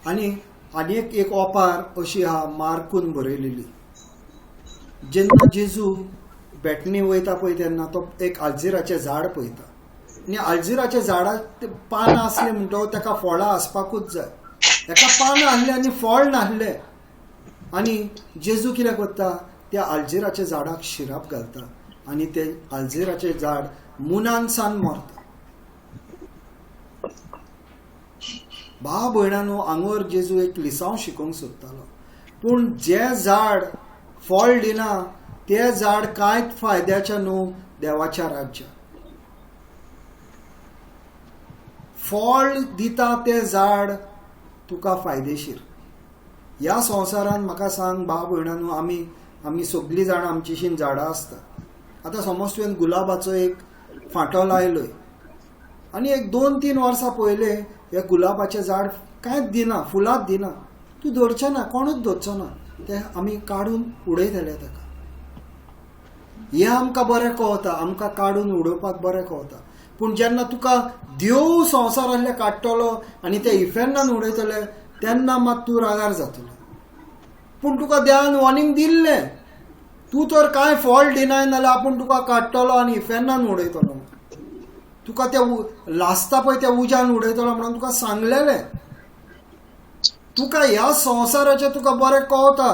S1: आनी आनी एक ओपार अशी आहा मार्कून बरयलेली. जेन्ना जेजू बेटणी वयता पळय तेन्ना तो एक आलजिराचें झाड पळयता, आनी आलजिराच्या झाडाक पानां आसलीं म्हणटकच ताका फळां आसपाकूच जाय. ताका पानां आसलीं आनी फळ नासलें, आनी जेजू कितें करता, त्या आलजिराच्या झाडाक शिराप घालता आनी ते आलजिराचें झाड मुनान सान मरता. भाव भयणांनो, आंगोर जेजू एक लिसांव शिकोवंक सोदतालो, पूण जें झाड फळ दिना तें झाड कांयच फायद्याचें न्हू देवाच्या राज्याक. फळ दिता तें झाड तुका फायदेशीर. ह्या संवसारान म्हाका सांग भाव भयणांनो, आमी आमी सगळीं जाणां आमचीशीन झाडां आसता. आतां समज तुवें गुलाबाचो एक फांटो लायलोय आनी एक 2-3 वर्सां पयलें हे गुलाबाचें झाड कांयच दिना, फुलांच दिना, तूं दवरचें ना, कोणूच दवरचो ना, तें आमी काडून उडयतले ताका. हें आमकां बरें कळता, आमकां काडून उडोवपाक बरें कळता. पूण जेन्ना तुका देव संवसारांतले काडटलो आनी ते इफेर्नान उडयतले तेन्ना मात तूं रागार जातलो. पूण तुका देवान वॉर्निंग दिल्लें, तूं तर कांय फॉल्ट दिनाय नाल्यार आपूण तुका काडटलो आनी इफेर्नान उडयतलो, तुका त्या लासता पळय त्या उज्यान उडयतलो म्हणून तुका सांगलेलें. तुका ह्या संवसाराचें तुका बरें कळता.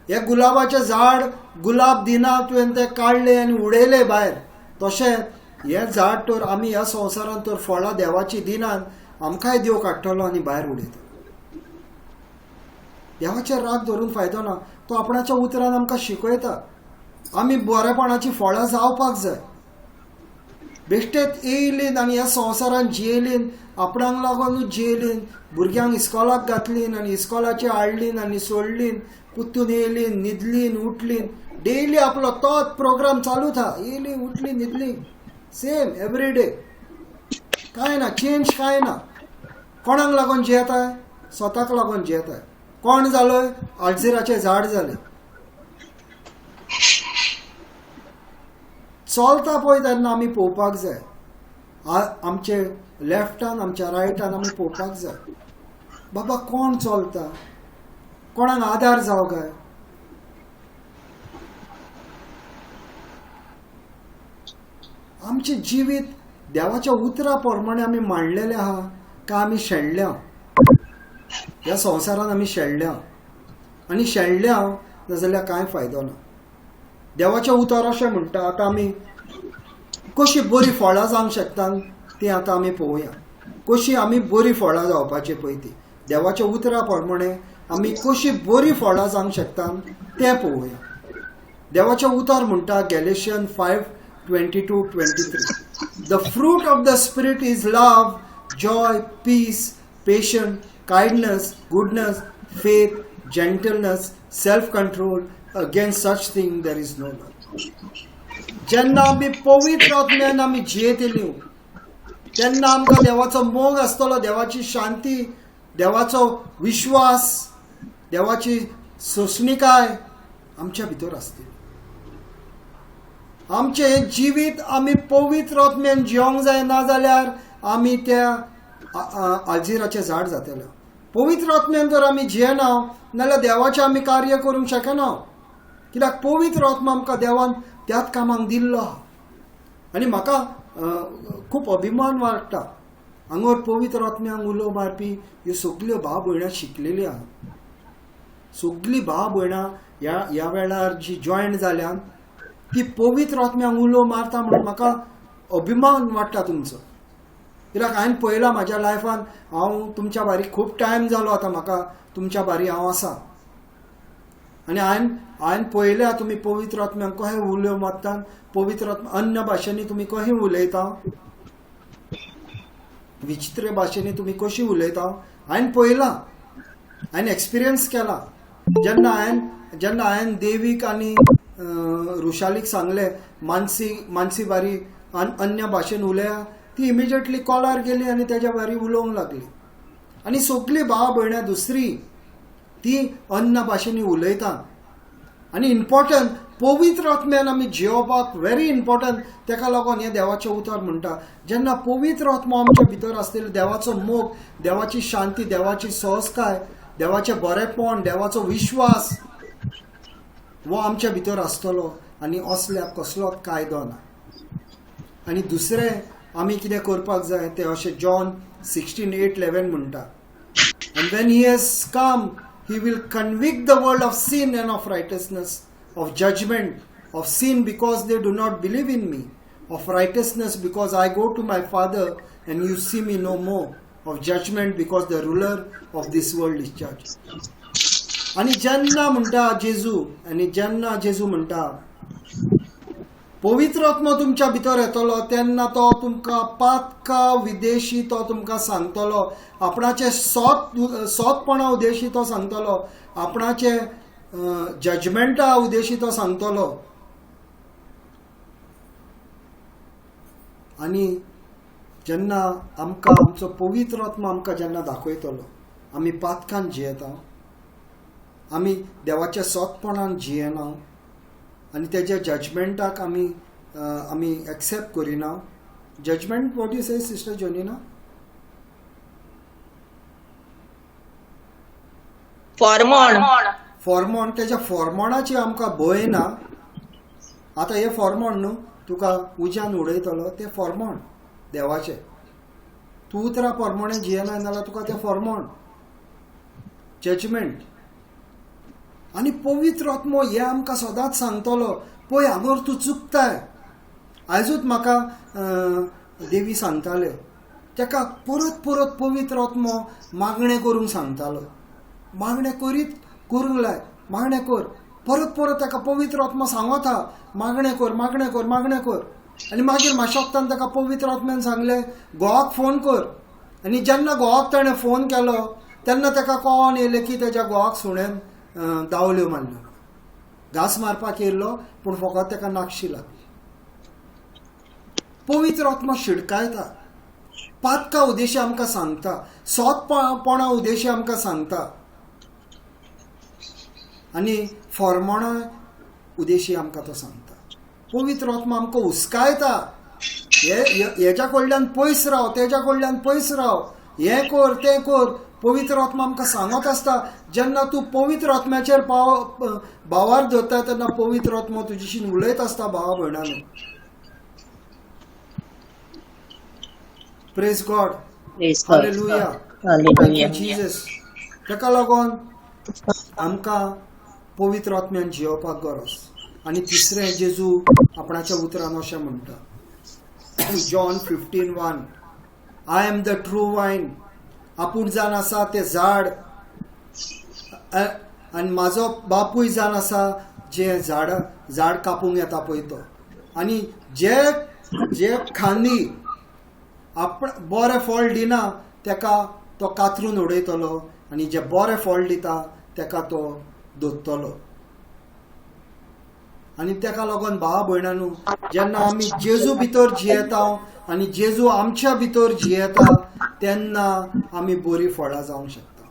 S1: हे गुलाबाचें झाड गुलाब दिना, तुवें तें काडलें आनी उडयलें भायर. तशें हें झाड तर आमी ह्या संवसारांत तर फळां देवाची दिनात, आमकांय देव काडटलो आनी भायर उडयतलो. देवाचेर राग धरून फायदो ना, तो आपणाच्या उतरान आमकां शिकयता. आमी बरेपणाची फळां जावपाक जाय. बेश्टेच येयलीं आनी ह्या संवसारान जियेलीं, आपणाक लागूनच जियेलीं, भुरग्यांक इस्कॉलाक घातलीं आनी इस्कॉलाचें हाडलीं आनी सोडलीं, पुत्तून येयलीं, न्हिदलीं, उठलीं, डेली आपलो तोच प्रोग्राम चालूच आहा. येयलीं, उठलीं, न्हिदलीं, सेम एवरी डे, कांय ना चेंज, कांय ना. कोणाक लागून जियेताय? स्वताक लागून जियेताय. कोण जालोय? आलजिराचें झाड जालें. चलता पळय तेन्ना आमी पळोवपाक जाय. आमचे लेफ्टान आमच्या रायटान आमी पळोवपाक जाय, बाबा कोण चलता, कोणाक आदार जावं काय. आमचें जिवीत देवाच्या उतरा प्रमाणे आमी मांडलेलें आहा काय आमी शेणल्या, ह्या संवसारान आमी शेणल्या आनी शेणल्या नाजाल्यार कांय फायदो ना. देवाचें उतर अशें म्हणटा, आतां आमी कशी बरी फळां जावंक शकता ती आतां आमी पळोवया, कशी आमी बरी फळां जावपाची पळय ती देवाच्या उतरा प्रमाणे आमी कशी बरी फळां जावंक शकता तें पळोवया. देवाचें उतर म्हणटा Galatians 5:22-23, the fruit of the spirit is love, joy, peace, patience, kindness, goodness, faith, gentleness, self control. Against such thing there is no law. जेन्ना आमी पवित्र आत्म्यान आमी जियेतली तेन्ना आमकां देवाचो मोग आसतलो, देवाची शांती, देवाचो विश्वास, देवाची सोंसणीकाय आमच्या भितर आसतली. आमचें हें जिवीत आमी पवित्र आत्म्यान जियोंक जाय, ना जाल्यार आमी त्या आलजिराचें झाड जातलें. पवित्र आत्म्यान जर आमी जियेना नाजाल्यार देवाचें आमी कार्य करूंक शकना, कित्याक पवित्र आत्मा आमकां देवान त्याच कामाक दिल्लो आहा. आनी म्हाका खूब अभिमान वाडटा हांगार पवित्र आत्म्यांक उलो मारपी ह्यो सगल्यो भाव भयणां शिकलेल्यो आहा. सगलीं भाव भयणां ह्या वेळार जी जॉयन जाल्यान ती पवित्र आत्म्यांक उलो मारता म्हणून म्हाका अभिमान वाडटा तुमचो. कित्याक हांवें पळयलां म्हाज्या लायफान, हांव तुमच्या बारी खूब टायम जालो आतां म्हाका तुमच्या बारी हांव आसा आनी हांवें पळयल्या तुमी पवित्र आत्म्यांक कशें उलो मारता, पवित्र आत्मा अन्य भाशेंनी तुमी कशें उलयता, विचित्र भाशेंनी तुमी कशी उलयता, हांवें पळयलां, हांवें एक्सपिरियन्स केला. जेन्ना हांवें देवीक आनी रुशालीक सांगलें मानसी बारी अन्य भाशेन उलया, ती इमिजिएटली कॉलार गेली आनी तेज्या बारी उलोवंक लागली. आनी सगलीं भाव भयणां दुसरी ती अन्य भाशेंनी उलयता. आनी इम्पॉर्टंट पवित्र आत्म्यान आमी जियोवपाक व्हेरी इम्पॉर्टंट. तेका लागून हें देवाचें उतर म्हणटा, जेन्ना पवित्र आत्मा आमच्या भितर आसतली, देवाचो मोग, देवाची शांती, देवाची सहजकाय, देवाचें बरेपण, देवाचो विश्वास वो आमच्या भितर आसतलो आनी असल्याक कसलोच कायदो ना. आनी दुसरें आमी कितें करपाक जाय तें अशें जॉन 16:8-11 म्हणटा, and when he has come he will convict the world of sin and of righteousness, of judgment, of sin because they do not believe in me, of righteousness because I go to my Father and you see me no more, of judgment because the ruler of this world is judged. आनी जेन्ना म्हणटा जेजू, आनी जेन्ना जेजू म्हणटा पवित्र आत्मा तुमच्या भितर येतलो तेन्ना तो तुमकां पातका विदेशी तो तुमकां सांगतलो, आपणाचे सोदपणा उद्देशी तो सांगतलो, आपणाचे जजमेंटा उद्देशी तो सांगतलो. आनी जेन्ना आमकां आमचो पवित्र आत्मा आमकां जेन्ना दाखयतलो आमी पातकान जियेता, आमी देवाच्या सोदपणान जियेना आनी तेज्या जजमेंटाक आमी आमी एक्सेप्ट करिना. Judgement what you say sister Jonina?
S3: फॉर्मोण,
S1: फॉर्मोण, तेज्या फॉर्मोणाची आमकां भंय ना. आतां हें फॉर्मोण न्हू तुका उज्यान उडयतलो तें फॉर्मोण देवाचें, तूं उतरा फॉर्मोणे जियेना जाल्यार तुका तें फॉर्मोण जजमेंट. आनी पवित्र आत्मो हें आमकां सदांच सांगतलो, पळय हांगर तूं चुकताय. आयजूच म्हाका देवी सांगताले, ताका परत परत पवित्र आत्मो मागणें करूंक सांगतालो, मागणें करीत करूंक लाय, मागणें कर, परत परत ताका पवित्र आत्मो सांगता मागणें कर, मागणें कर, मागणें कर. आनी मागीर मातशा वखदान ताका पवित्र आत्म्यान सांगलें घोवाक फोन कर. आनी जेन्ना घोवाक ताणें फोन केलो तेन्ना ताका कळोन येयलें की तेज्या घोवाक सुण्यान दावल्यो मारल्यो, घांस मारपाक येयल्लो पूण फकत ताका नाकशी लागली. पवित्र आत्मा शिडकायता, पातका उद्देशी आमकां सांगता, सोदपणा उद्देशी आमकां सांगता आनी फॉर्मोणा उद्देशी आमकां तो सांगता. पवित्र आत्मा आमकां हुस्कायता, हे हेज्या कडल्यान पयस राव, तेज्या कडल्यान पयस राव, हें कर तें कर. पवित्र आत्मा आमकां सांगत आसता. जेन्ना तूं पवित्र आत्म्याचेर भावार धरता तेन्ना पवित्र आत्मा तुजीशीन उलयत आसता भावा भयणांनो. Praise God, hallelujah, Jesus. ताका लागून आमकां पवित्र आत्म्यान जियोवपाक गरज. आनी तिसरें, जेजू आपणाच्या उतरान अशें म्हणटा, John 15:1, I am the true vine. आपूण जावन आसा तें झाड आनी म्हाजो बापूय जावन आसा जें झाड कापूंक येता पळय तो. आनी जे जे खांदी आपण बरें फळ दिना तेका तो कातरून उडयतलो आनी जे बरें फळ दिता तेका तो दोत्तलो. आनी तेका लागून भावा भयणांनो, जेन्ना आमी जेजू भितर जियेता आनी जेजू आमच्या भितर जियेता तेन्ना आमी बरी फळां जावंक शकता.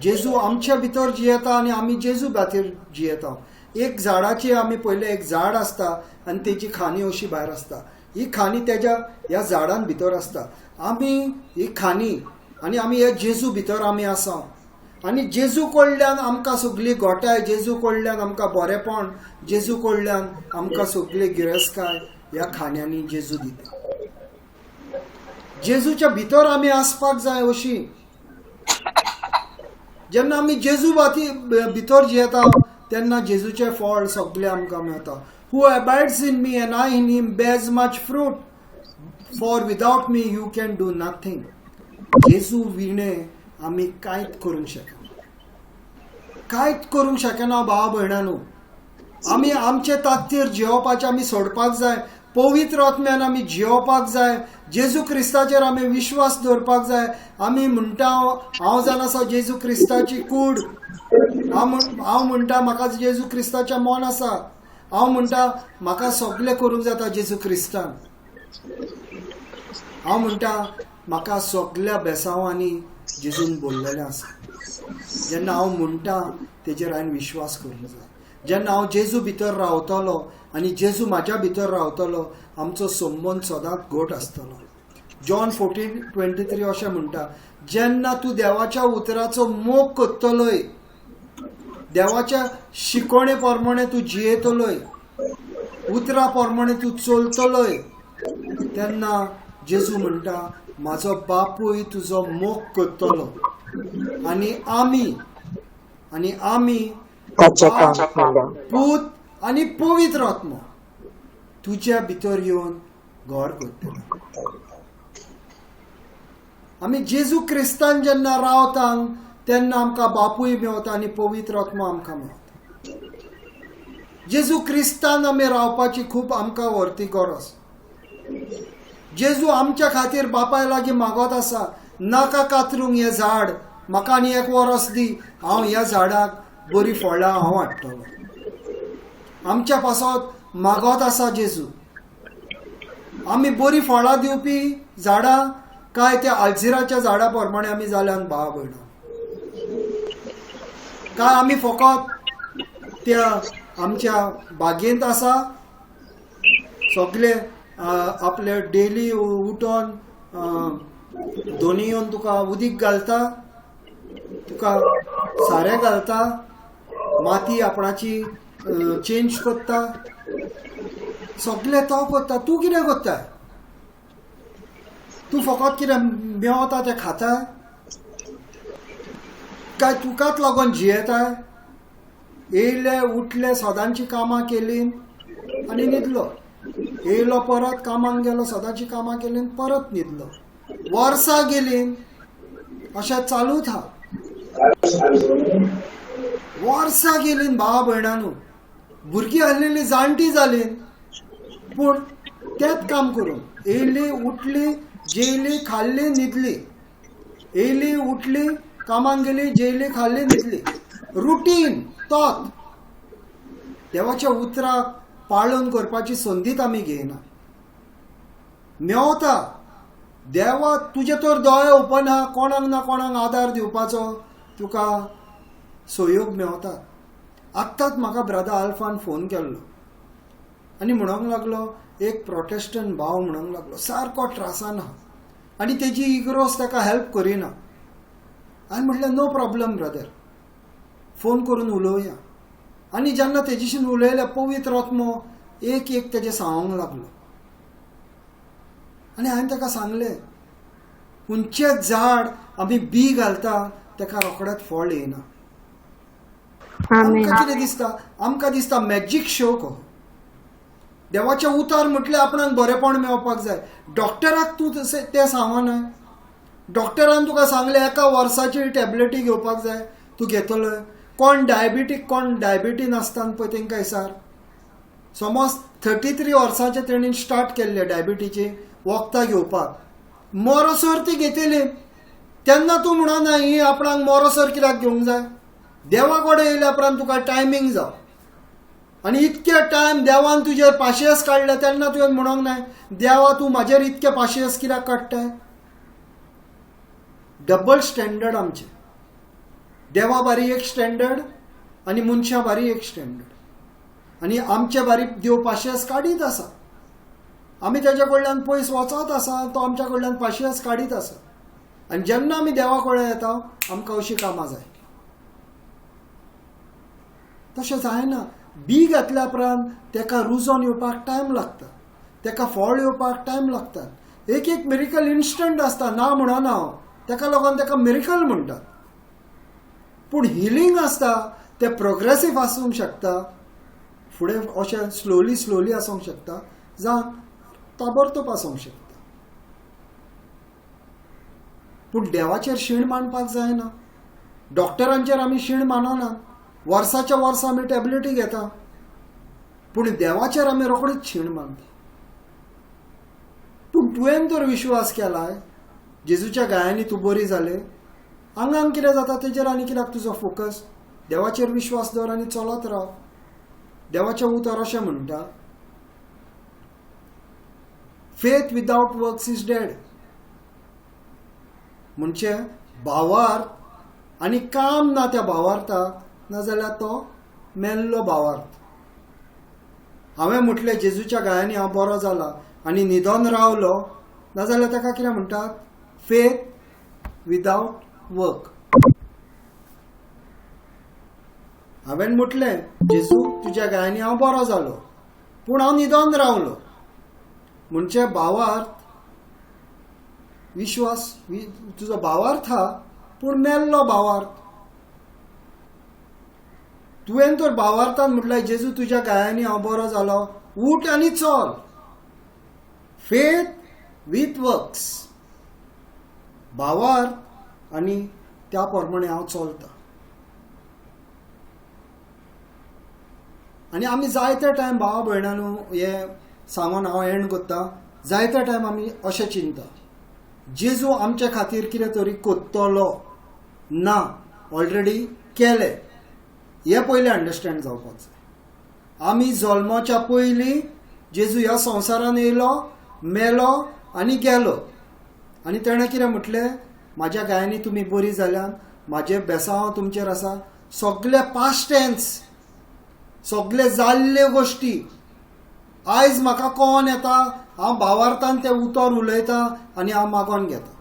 S1: जेजू आमच्या भितर जियेता आनी आमी जेजू खातीर जियेता. एक झाडाची आमी पयलें एक झाड आसता आनी तेजी खांदी अशी भायर आसता. ही खांदी तेज्या ह्या झाडान भितर आसता. आमी ही खांदी आनी आमी ह्या जेजू भितर आमी आसा आनी जेजू कडल्यान आमकां सगली गोठाय, जेजू कडल्यान आमकां बरेपण, जेजू कडल्यान आमकां सगली गिरेस्तकाय ह्या खाण्यांनी जेजू दिता. जेजूच्या भितर आमी आसपाक जाय अशी. जेन्ना आमी जेजू भितर जियेता तेन्ना जेजूचें फळ सगळें आमकां मेळटा. Who abides in me and I in him bears much fruit, for without me you can do nothing. जेजू विणे आमी कांयच करूंक शकना, कांयच करूंक शकना भावा भयणांनो. आमी आमचे ताकदीर जियोवपाचें आमी सोडपाक जाय. पवित्र आत्म्यान आमी जियोवपाक जाय. जेजू क्रिस्ताचेर आमी विश्वास दवरपाक जाय. आमी म्हणटा हांव जाण आसा जेजू क्रिस्ताची कूड, हांव म्हणटा म्हाका जेजू क्रिस्ताचें मन आसा, हांव म्हणटा म्हाका सगळें करूंक जाता जेजू क्रिस्तान, हांव म्हणटा म्हाका सगळ्या बेसांवांनी जेजून बोल्लेलें आसा. जेन्ना हांव म्हणटा तेजेर हांवें विश्वास करूंक जाय. जेन्ना हांव जेजू भितर रावतलो आनी जेजू म्हाज्या भितर रावतलो, आमचो संबंद सदांच घट आसतलो. जॉन 14:23 अशें म्हणटा, जेन्ना तूं देवाच्या उतराचो मोग करतलोय, देवाच्या शिकवणे प्रमाणे तूं जियेतलोय, उतरा प्रमाणे तूं चलतलोय, तेन्ना जेजू म्हणटा म्हाजो बापूय तुजो मोग करतलो आनी आमी पूत आनी पवित्र आत्मो तुज्या भितर येवन घर करतलो. आमी जेजू क्रिस्तान जेन्ना रावता तेन्ना आमकां बापूय मेवता आनी पवित्र आत्मो आमकां मेवता. जेजू क्रिस्तान आमी रावपाची खूब आमकां व्हरती गरज. जेजू आमच्या खातीर बापाय लागीं मागत आसा, नाका कातरूंक हें झाड, म्हाका आनी एक वरस दी, हांव ह्या झाडाक बरी फळां हांव हाडटलो. आमच्या पासत मागत आसा जेजू. आमी बरी फळां दिवपी झाडां काय त्या आलझिराच्या झाडां प्रमाणे आमी जाल्यान भावा भयणां? काय आमी फकत त्या आमच्या बागेंत आसा, सगळे आपले डेली उठोन दोनी येवन तुका उदीक घालता, तुका सारें घालता, माती आपणाची चेंज करता, सगळें तो करता. तूं कितें करता? तूं फकत कितें मेवता तें खाता काय तुकाच लागून जियेता? येयले उठले, सदांची कामां केली आनी न्हिदलो, येयलो परत कामाक गेलो, सदांची कामां केली परत न्हिदलो, वर्सां गेली अशें चालूच आहा. वर्सां गेली भावा भयणांनो, भुरगीं आहलेली जाणटी जाली पूण तेंच काम करून येयली उठली जेयली खाल्ली न्हिदली, येयली उठली कामाक गेली जेयली खाल्ली न्हिदली, रुटीन तोच. देवाच्या उतराक पाळन करपाची संदीत आमी घेयना. मेवता देवा तुजे तर दोळे ओपन आहा, कोणाक ना कोणाक आदार दिवपाचो तुका सहयोग मेवता. आत्ताच म्हाका ब्रदर आल्फान फोन केल्लो आनी म्हणूंक लागलो, एक प्रोटेस्टंट भाव म्हणूंक लागलो सारको त्रासान आहा आनी तेजी इग्रोस ताका हेल्प करिना. हांवें म्हटलें नो प्रॉब्लम ब्रदर, फोन करून उलोवया. आनी जेन्ना तेजीशीन उलयलें पवित्र आत्मो एक एक तेजें सांगूंक लागलो. आनी हांवें ताका सांगलें खंयचें झाड आमी बी घालता ताका रोखडेंच फळ येना. आमकां कितें दिसता, आमकां दिसता मॅजीक शो कहो. देवाचें उतार म्हटल्यार आपणाक बरेपण मेळपाक जाय. डॉक्टराक तूं तशें तें सांगना, डॉक्टरान तुका सांगलें एका वर्साची टॅबलेटी घेवपाक जाय, तूं घेतलो. कोण डायबिटीक, कोण डायबिटी नासतना पळय तांकां सार समज 33 वर्सांचे तेणीन स्टार्ट केल्ले डायबिटीची वखदां घेवपाक, मरोसर ती घेतली. तेन्ना तूं म्हणना ही आपणाक मरोसर कित्याक घेवंक जाय. देवा कडेन येयल्या उपरांत तुका टायमींग जाव आनी इतके टायम देवान तुजेर पाशियेस काडले तेन्ना तुवें म्हणूंक नाय देवा तूं म्हाजेर इतके पाशियेस कित्याक काडटाय. डबल स्टँडर्ड आमचें, देवा बारी एक स्टँडर्ड आनी मनशां बारी एक स्टँडर्ड. आनी आमचे बारी देव पाशियेस काडीत आसा, आमी तेज्या कडल्यान पयस वचत आसा, तो आमच्या कडल्यान पाशियेस काडीत आसा. आनी जेन्ना आमी देवा कडेन येता आमकां अशीं कामां जाय. तशें जायना. बी घातल्या उपरांत तेका रुजोन येवपाक टायम लागता, तेका फळ येवपाक टायम लागता. एक एक मिरिकल इन्स्टंट आसता, ना म्हणना हांव, तेका लागून तेका मिरिकल म्हणटात. पूण हिलींग आसता तें प्रोग्रेसीव आसूंक शकता, फुडें अशें स्लोली स्लोली आसूंक शकता, जावं ताबडतोब आसूंक शकता. पूण देवाचेर शीण मानपाक जायना. डॉक्टरांचेर आमी शीण मानना, वर्साच्या वर्सा आमी टॅबलेटी घेता, पूण देवाचेर आमी रोखडीच शीण मानता. पूण तुवें तर विश्वास केलाय जेजूच्या गायांनी तूं बरी जाले, आंगांक कितें जाता तेजेर आनी कित्याक तुजो फोकस. देवाचेर विश्वास दवर आनी चलत राव. देवाचें उतर अशें म्हणटा, faith without works is dead. म्हणजे भावार्थ आनी काम ना त्या भावार्थाक, नाजाल्यार तो मेल्लो भावार्थ. हांवें म्हटलें जेजूच्या गायांनी हांव बरो जाला आनी न्हिदोन रावलो, नाजाल्यार ताका कितें म्हणटात, फेथ विदावट वर्क. हांवें म्हटलें जेजू तुज्या गायांनी हांव बरो जालो, पूण हांव न्हिदोन रावलो. म्हणजे भावार्थ विश्वास तुजो भावार्थ हा, पूण मेल्लो भावार्थ. तुवें तर भावार्थान म्हटल्यार जेजू तुज्या गायांनी हांव बरो जालो, उठ आनी चल. फेथ वीथ वर्क्स, भावार्थ आनी त्या प्रमाणे हांव चलता. आनी आमी जायते टायम भावा भयणांनो हे सांगून हांव एंड करता, जायते टायम आमी अशें चिंता जेजू आमचे खातीर कितें तरी कोत्तलो ना, ऑलरेडी केलें. हें पयलें अंडरस्टँड जावपाक जाय. आमी जल्माच्या पयलीं जेजू ह्या संवसारान येयलो, मेलो आनी गेलो. आनी तेणें कितें म्हटलें, म्हाज्या गायांनी तुमी बरी जाल्यान, म्हाजें बेसांव तुमचेर आसा. सगळे पास्ट टेन्स, सगळे जाल्ल्यो गोश्टी. आयज म्हाका कोण येता, हांव भावार्थान तें उतर उलयता आनी हांव मागोन घेता.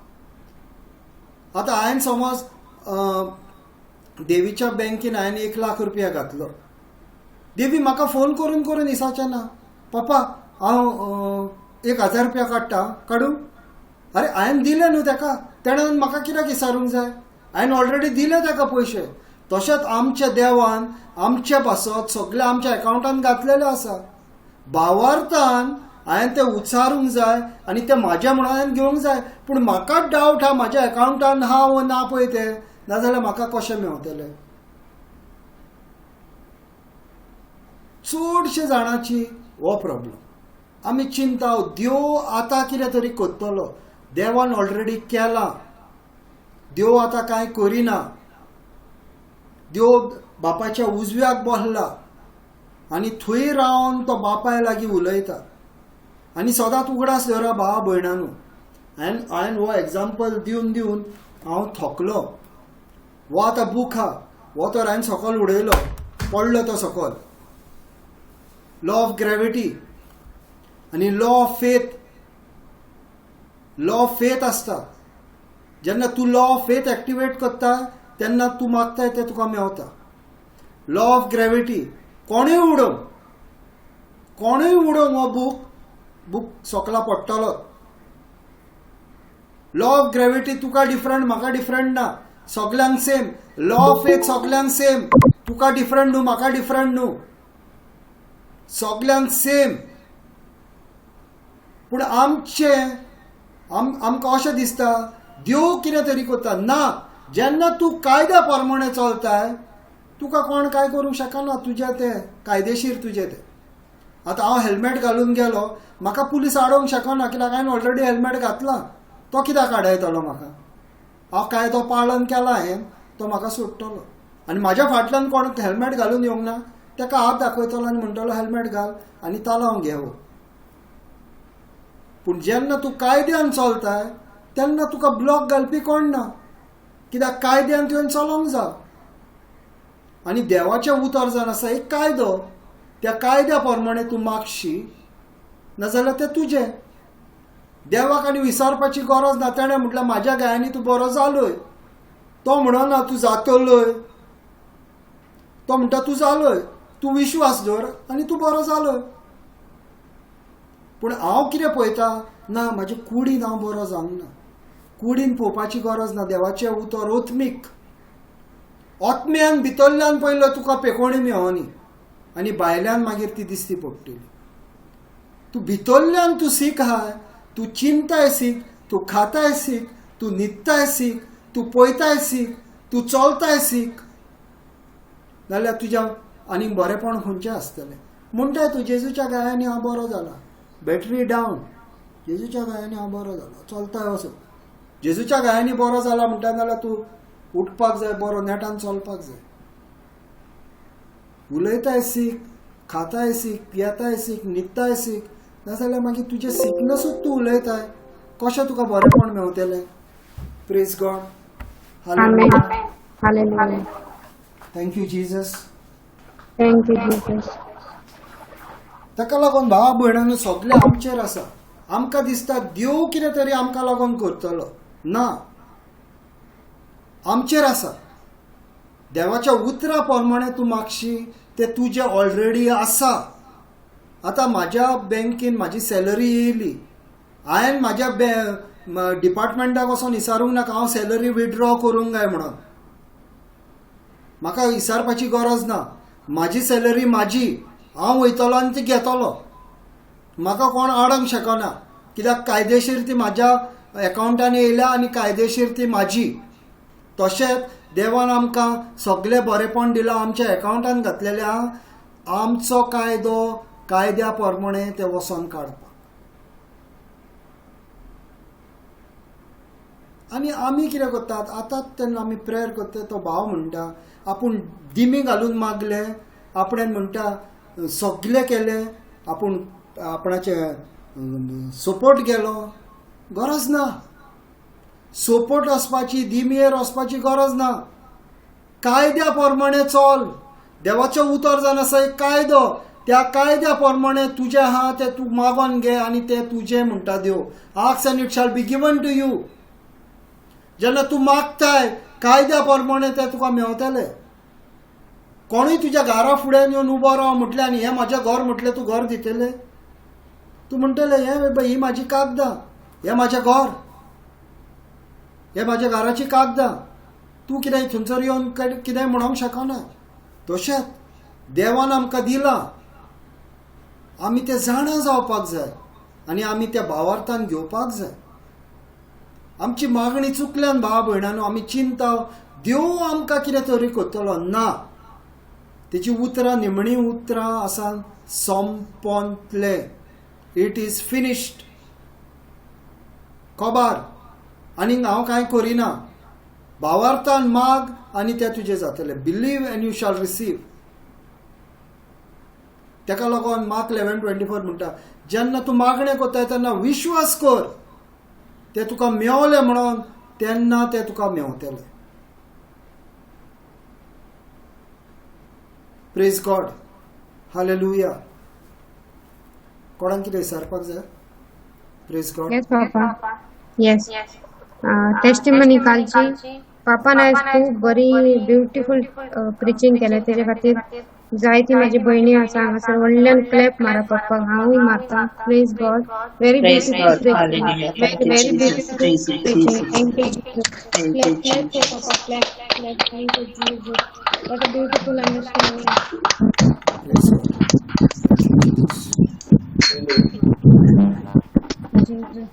S1: आतां हांवें समज देवीच्या बँकेन हांवें 1 लाख रुपया घातलो, देवी म्हाका फोन करून करून दिसाचें ना, पप्पा हांव 1000 रुपया काडटा, काडूं? अरे हांवें दिले न्हू ताका, तेणें म्हाका कित्याक विचारूंक जाय, हांवें ऑलरेडी दिले ताका पयशे. तशेंच आमच्या देवान आमचे पासत सगळे आमच्या एकावंटान घातलेले आसा. भावार्थान हांवें तें उचारूंक जाय आनी तें म्हाज्या म्हणून हांवें घेवंक जाय. पूण म्हाका डावट आहा म्हाज्या एकावंटान आहा वो ना पळय तें, नाजाल्यार म्हाका कशें मेवतलें. चडशे जाणांची हो प्रॉब्लम. आमी चिंता देव आतां कितें तरी करतलो, देवान ऑलरेडी केलां, देव आतां कांय करिना, देव बापाच्या उजव्याक बसला आनी थंय रावन तो बापाय लागीं उलयता. आनी सदांच उगडास दवरा भावा भयणांनो, हांवें हो एग्जाम्पल दिवन दिवन हांव थकलो. हो आतां बूक आहा, हो तर हांवें सकयल उडयलो, पडलो तो सकयल. लॉ ऑफ ग्रॅविटी आनी law of faith. Law of faith आसता. जेन्ना तूं लॉ ऑफ फेथ एक्टिवेट करता तेन्ना तूं मागताय तें तुका मेवता. लॉ ऑफ ग्रॅविटी, कोणूय उडोवं, कोणूय उडोवं हो बूक, बूक सोकला पडटलो. लॉ ऑफ ग्रॅविटी तुका डिफरंट म्हाका डिफरंट ना, सगल्यांक सेम. लॉ ऑफ फेथ सगल्यांक सेम, तुका डिफरंट न्हू म्हाका डिफरंट न्हू, सगल्यांक सेम. पूण आमचें आमकां अशें दिसता देव कितें तरी करता. ना, जेन्ना तूं कायद्या प्रमाणे चलताय तुका कोण कांय करूंक शकना, तुजें तें कायदेशीर तुजें तें. आतां हांव हेल्मेट घालून गेलो, म्हाका पुलीस आडोवंक शकना कित्याक हांवें ऑलरेडी हेल्मेट घातलां. तो कित्याक आडयतलो म्हाका? हांव कायदो पालन केला हांवें, तो म्हाका सोडटलो. आनी म्हाज्या फाटल्यान कोण हेल्मेट घालून येवंक ना ताका हात दाखयतलो आनी म्हणटलो हेल्मेट घाल आनी तालांव घे हो. पूण जेन्ना तूं कायद्यान चलताय तेन्ना तुका ब्लॉक घालपी कोण ना, कित्याक कायद्यान तुवें चलोंक जाय. आनी देवाचें उतर जावन आसा एक कायदो, त्या कायद्या प्रमाणे तूं मागशी, नाजाल्यार तें तुजें. देवाक आनी विसारपाची गरज ना. तेणें म्हटल्यार म्हाज्या गायांनी तूं बरो जालोय, तो म्हणना तूं जातलोय, तो म्हणटा तूं जालोय, तूं विश्वास दवर आनी तूं बरो जालोय. पूण हांव कितें पळयता ना, म्हाजे कुडीन हांव बरो जावंक ना. कुडीन पळोवपाची गरज ना. देवाचें उतर ओत्मीक, ओत्म्यान भितरल्यान पयलो तुका पेकोणी मेवनी आनी भायल्यान मागीर ती दिसती पडटली. तूं भितरल्यान तूं सीख आहाय, तूं चिंताय सीख, तूं खाताय सीख, तूं न्हिदताय सीख, तूं पळयताय सीख, तूं चलताय सीख, नाल्यार तुज्या आनीक बरेंपण खंयचें आसतलें? म्हणटाय तूं जेजूच्या गायांनी हांव बरो जाला, बॅटरी डावन, जेजूच्या गायांनी हांव बरो जाला, चलताय असो. जेजूच्या गायांनी बरो जाला म्हणटा जाल्यार तूं उठपाक जाय, बरो नेटान चलपाक जाय. उलयताय सीख, खाताय सीख, पियेताय सीख, न्हिदताय सीख, नाजाल्यार मागीर तुजें सिकनसूच तूं उलयताय, कशें तुका बरेंपण मेवतलें? Praise God.
S2: Amen. Hallelujah.
S1: Thank you Jesus.
S2: Thank you Jesus.
S1: ताका लागून भावा भयणांनो सगळें आमचेर आसा. आमकां दिसता देव कितें तरी आमकां लागून करतलो, ना, आमचेर आसा. देवाच्या उतरा प्रमाणे तूं मागशी, तें तुजें ऑलरेडी आसा. आतां म्हाज्या बँकेन म्हाजी सॅलरी येयली, हांवें म्हाज्या डिपार्टमेंटाक वचोन विचारूंक नाका हांव सॅलरी विड्रॉ करूंक जाय म्हणून, म्हाका विचारपाची गरज ना. म्हाजी सॅलरी म्हाजी, हांव वयतलो आनी ती घेतलो, म्हाका कोण आडोवंक शकना, कित्याक कायदेशीर ती म्हाज्या एकावंटान येयल्या आनी कायदेशीर ती म्हाजी. तशेंच देवान आमकां सगळें बरेंपण दिलां, आमच्या एकावंटान घातलेलें आहा. आमचो कायदो कायद्या प्रमाणे ते वचोन काडपाक. आनी आमी कितें करतात आतां, तेन्ना आमी प्रेयर करता, तो भाव म्हणटा आपूण दिमी घालून मागले, आपणें म्हणटा सगळें केलें, आपूण आपणाचे सपोर्ट गेलो. गरज ना सपोर्ट वचपाची, दिमयेर वचपाची गरज ना. कायद्या प्रमाणे चल. देवाचें उतर जावन आसा एक कायदो, त्या कायद्या प्रमाणे तुजें आहा तें तूं मागोन घे आनी तें तुजें म्हणटा देव. Ask and it shall be given to you. जेन्ना तूं मागताय कायद्या प्रमाणे तें तुका मेवतलें. कोणूय तुज्या घरा फुड्यान येवन उबो राव म्हटलें आनी हें म्हाजें घर म्हटलें, तूं घर दितलें? तूं म्हणटलें हें ही म्हाजी कागदां, हें म्हाजें घर, हें म्हाज्या घराची कागदां. तूं कितें थंयसर येवन कितें म्हणोंक शकना. तशेंच देवान आमकां दिलां, आमी तें जाणा जावपाक जाय आनी आमी त्या भावार्थान घेवपाक जाय. आमची मागणी चुकल्यान भाव भयणांनो आमी चिंता देव आमकां कितें तरी करतलो, ना. तेची उतरां निमणी उतरां आसा सोंपोंतले, it is finished, खबर आनीक हांव कांय करिना. भावार्थान माग आनी तें तुजें जातलें. Believe and you shall receive. ताका लागून मार्क 11:24 म्हणटा, जेन्ना तूं मागणें करताय तेन्ना विश्वास कर, ते तुका मेवलें म्हणून, तेन्ना ते तुका मेवतलें. Praise God. Hallelujah. कोणाक कितें विचारपाक जाय? Praise God.
S2: Yes papa, yes. Testimony कालची पापान आयज खूब बरी ब्युटिफूल प्रिचींग केलें, तेजे खातीर जायती म्हाजी भयणी आसा हांगासर. व्हडल्यान क्लॅप मारा पप्पाक, हांवूय मारता. Praise God. Very
S3: Praise
S2: beautiful
S3: God.
S2: Preaching,
S3: Hallelujah.
S2: Very
S3: Thank you,
S2: very
S3: Jesus.
S2: Beautiful
S3: Praise you,
S2: preaching.
S3: Jesus.
S2: Thank you Jesus.
S3: Thank you,
S2: clap clap
S3: Jesus.
S2: For papa, clap clap. Thank you Jesus. What a beautiful understanding.
S1: Praise God.
S2: Jesus.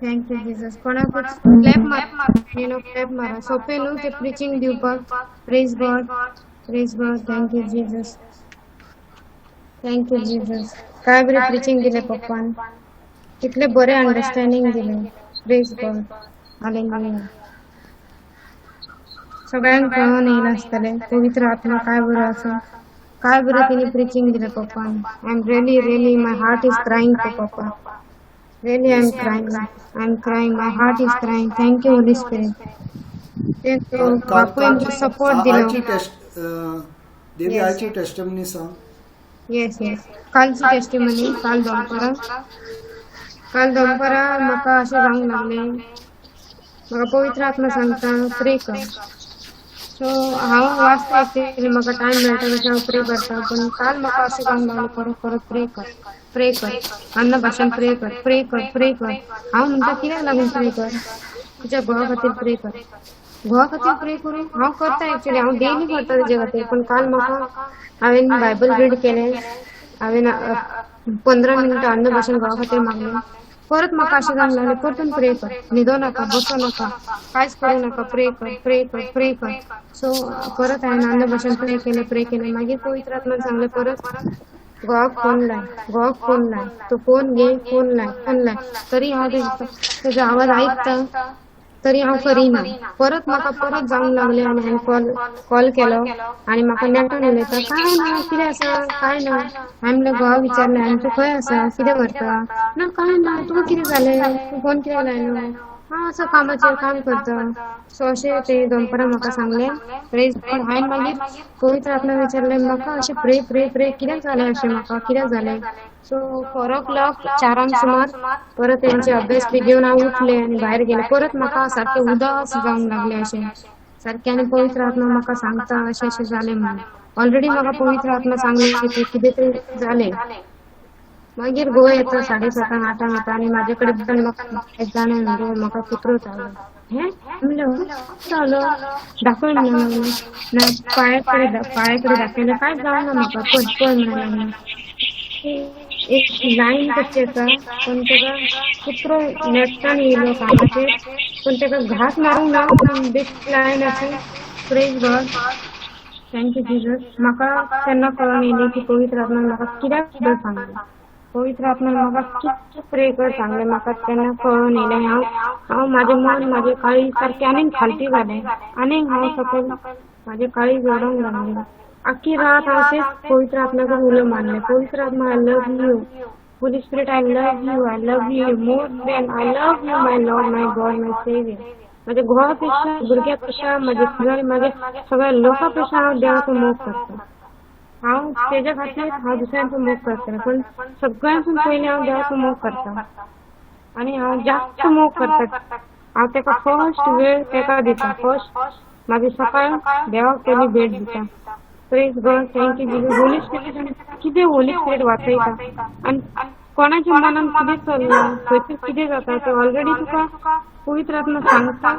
S2: Thank you Jesus. कोणाकूच clap मार, you clap मारा. सोंपें न्हू ते preaching दिवपाक. Praise God, praise God. Thank you Jesus, thank you Jesus. काय बरें preaching दिलें पप्पान, कितलें बरें अंडरस्टँडींग दिलें. Praise God, hallelujah. सगळ्यांक कळोन येयलां आसतलें पवित्र आत्मा काय बरो आसा, काय बरें तिने प्रिचींग दिलें पप्पान. I am really really my heart is crying for papa. Really I am crying, I am crying, my heart is crying. Thank you Holy Spirit. ते तो बापूय
S1: कालची
S2: सपोर्ट दिलो.
S1: आयची टेस्ट देवी,
S2: येस
S1: आयची टेस्टमनी सांग.
S2: येस येस, कालची टेस्टिमनी. काल दनपारां, काल दनपारां म्हाका अशें जावंक लागलें, म्हाका पवित्र आत्मा सांगता प्रे कर. सो हांव वाचता एक्चुअली, म्हाका टायम मेळटा तशें हांव प्रे करता, पण काल म्हाका अशें जावंक लागलें परत परत प्रे कर, प्रे कर, अन्य भाशेन प्रे कर, प्रे कर, प्रे कर. हांव म्हणटा कित्याक लागून प्रे कर? तुज्या घोवा खातीर प्रे कर. घोवा खातीर प्रे करूं? हांव करता एक्चुअली, हांव डेली करता तेजे खातीर, पण काल म्हाका हांवें बायबल रीड केलें, हांवें 15 मिनटां अन्य भाशेन घोवा खातीर मागलें. परत म्हाका अशें जावंक लागलें परतून प्रे कर, न्हिदो नाका, बसो नाका, कांयच करूं नाका, प्रे कर, प्रे कर, प्रे कर. सो परत हांवें अन्य भाशेन प्रे केलें, प्रे केलें. मागीर पवित्र आत्मान सांगलें परत घोवाक फोन लाय, घोवाक फोन लाय, तूं फोन घे, फोन लाय, फोन लाय. तरी हांव तेजो आवाज आयकता तरी हांव करिना. परत म्हाका परत जावंक लागलें आनी हांवें कॉल केलो आनी म्हाका नेटान उलयता, कांय ना, कितें आसा, कांय ना. हांवें म्हणलें घोवा विचारलें हांवें, तूं खंय आसा, कितें करता? ना कांय ना, तुका कितें जालें, तूं फोन कित्याक लायलो? हांव असो कामाचेर काम करता. सो अशें ते दनपारां म्हाका सांगलें. Praise God. हांवें मागीर पवित्र आत्मा विचारलें म्हाका अशें प्रे प्रे प्रे कित्याक जालें अशें, म्हाका कित्याक जालें? सो 4 o'clock 4 सुमार परत तेंचे अभ्यास बी घेवन हांव उठलें आनी भायर गेलें. परत म्हाका सारकें उदास जावंक लागलें अशें सारकें, आनी पवित्र आत्मा म्हाका सांगता अशें अशें जालें म्हणून. ऑलरेडी म्हाका पवित्र आत्मा सांगलें की कितें तरी जालें. मागीर घोव येता 7:30 8 येता आनी म्हाजे कडेन म्हाका जाणें म्हणजे म्हाका कुत्रो चावलो. हें म्हणलें चावलो, दाखय म्हणून लागलो. ना पांया कडेन दाखयलें, कांयच जावंक ना म्हाका, पळय पळय म्हणून लागलो. एक लायन कशी आसा, पण तेका कुत्रो नेटान येयलो कानाचेर, पण तेका घास मारूंक ना, पण बेश्टी लायन आसा. Praise God, thank you Jesus. म्हाका तेन्ना कळोन येयलें की पवित्र आत्मान म्हाका कित्याक सुद्दां सांगलें, पवित्र आत्मान म्हाका कितकें प्रे कर सांगलें, म्हाका तेन्ना कळोन येयलें. हांव हांव म्हाजें मन म्हाजें काळीज सारकें आनीक खालती जालें, आनीक हांव सकयल म्हाजें काळीज रडोंक लागलें. आख्खी रात हांव तेच पवित्र आत्म्याक उलो मारलें, पवित्र आत्मा I love you, Holy Spirit I love you, I love you more than I love you my Lord, my God, my saviour. म्हाज्या घोवा पेक्षा, भुरग्या पेक्षा, म्हाज्या म्हाज्या सगळ्या लोकां पेक्षा हांव देवाचो मोग करता. हांव तेज्या खातीर हांव दुसऱ्यांचो मोग करता, पण सगळ्यांसून पयलीं हांव देवाचो मोग करता आनी हांव जास्त मोग करता. हांव तेका फर्स्ट वेळ तेका दिता, फर्स्ट म्हाजी सकाळ देवाक पयलीं भेट दिता. Praise God, thank you Jesus. Holy Spirit कितें होली स्पिरीट वाचयता आनी कोणाच्या मनान कितें चल्लां, खंयसर कितें जाता तें ऑलरेडी तुका पवित्र आत्मा सांगता.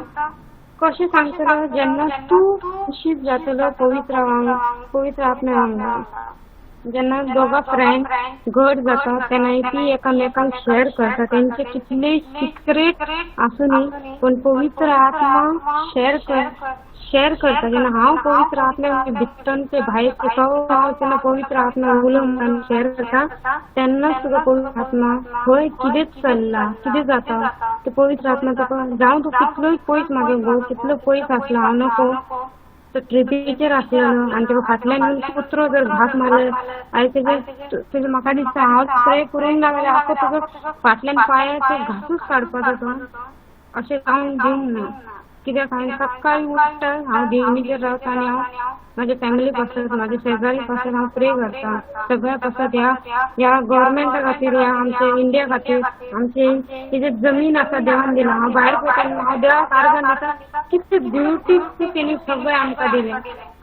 S2: कशें सांगतलो? जेन्ना तूं खुशीत जातलो पवित्र पवित्र आत्म्या वांगडा. जेन्ना दोगां फ्रेंड घट जाता तेन्ना ती एकामेकांक शेअर करता, तेंचे कितलेय सिक्रेट आसूनी पण पवित्र आत्मा शेअर करता. जेन्ना हांव पवित्र आत्म्या भितर ते भायर हांव जेन्ना पवित्र आत्मा उलो म्हणून शेअर करता तेन्नाच तुका पवित्र आत्मा खंय कितें चल्लां, कितें जाता ते पवित्र आत्मा तुका, जावं तूं कितलोय पयस, म्हागे घोव कितलो पयस आसलो हांव नको, तो ट्रिपीचेर आसलेलो आनी तेका फाटल्यान येवन कुत्रो जर घास मारलो आनी तेजे म्हाका दिसता हांव प्रे करूंक ना जाल्यार आख्खो तुका फाटल्यान पांयाचो घासूच काडपाचो तो, अशें जावंक दिवंक ना. कित्याक हांवें सकाळी उठ्ठा, हांव देवणीचेर रावता आनी हांव म्हाज्या फॅमिली पासत, म्हाज्या शेजारी पासत हांव प्रे करता. सगळ्या पासत, ह्या ह्या गव्हर्मेंटा खातीर, ह्या आमच्या इंडिया खातीर, आमची ही जी जमीन आसा देवान दिला. हांव भायर पळयता आनी हांव देवाक आर्गां दिता. कितले ब्युटिफूल तेणी सगळें आमकां दिलें.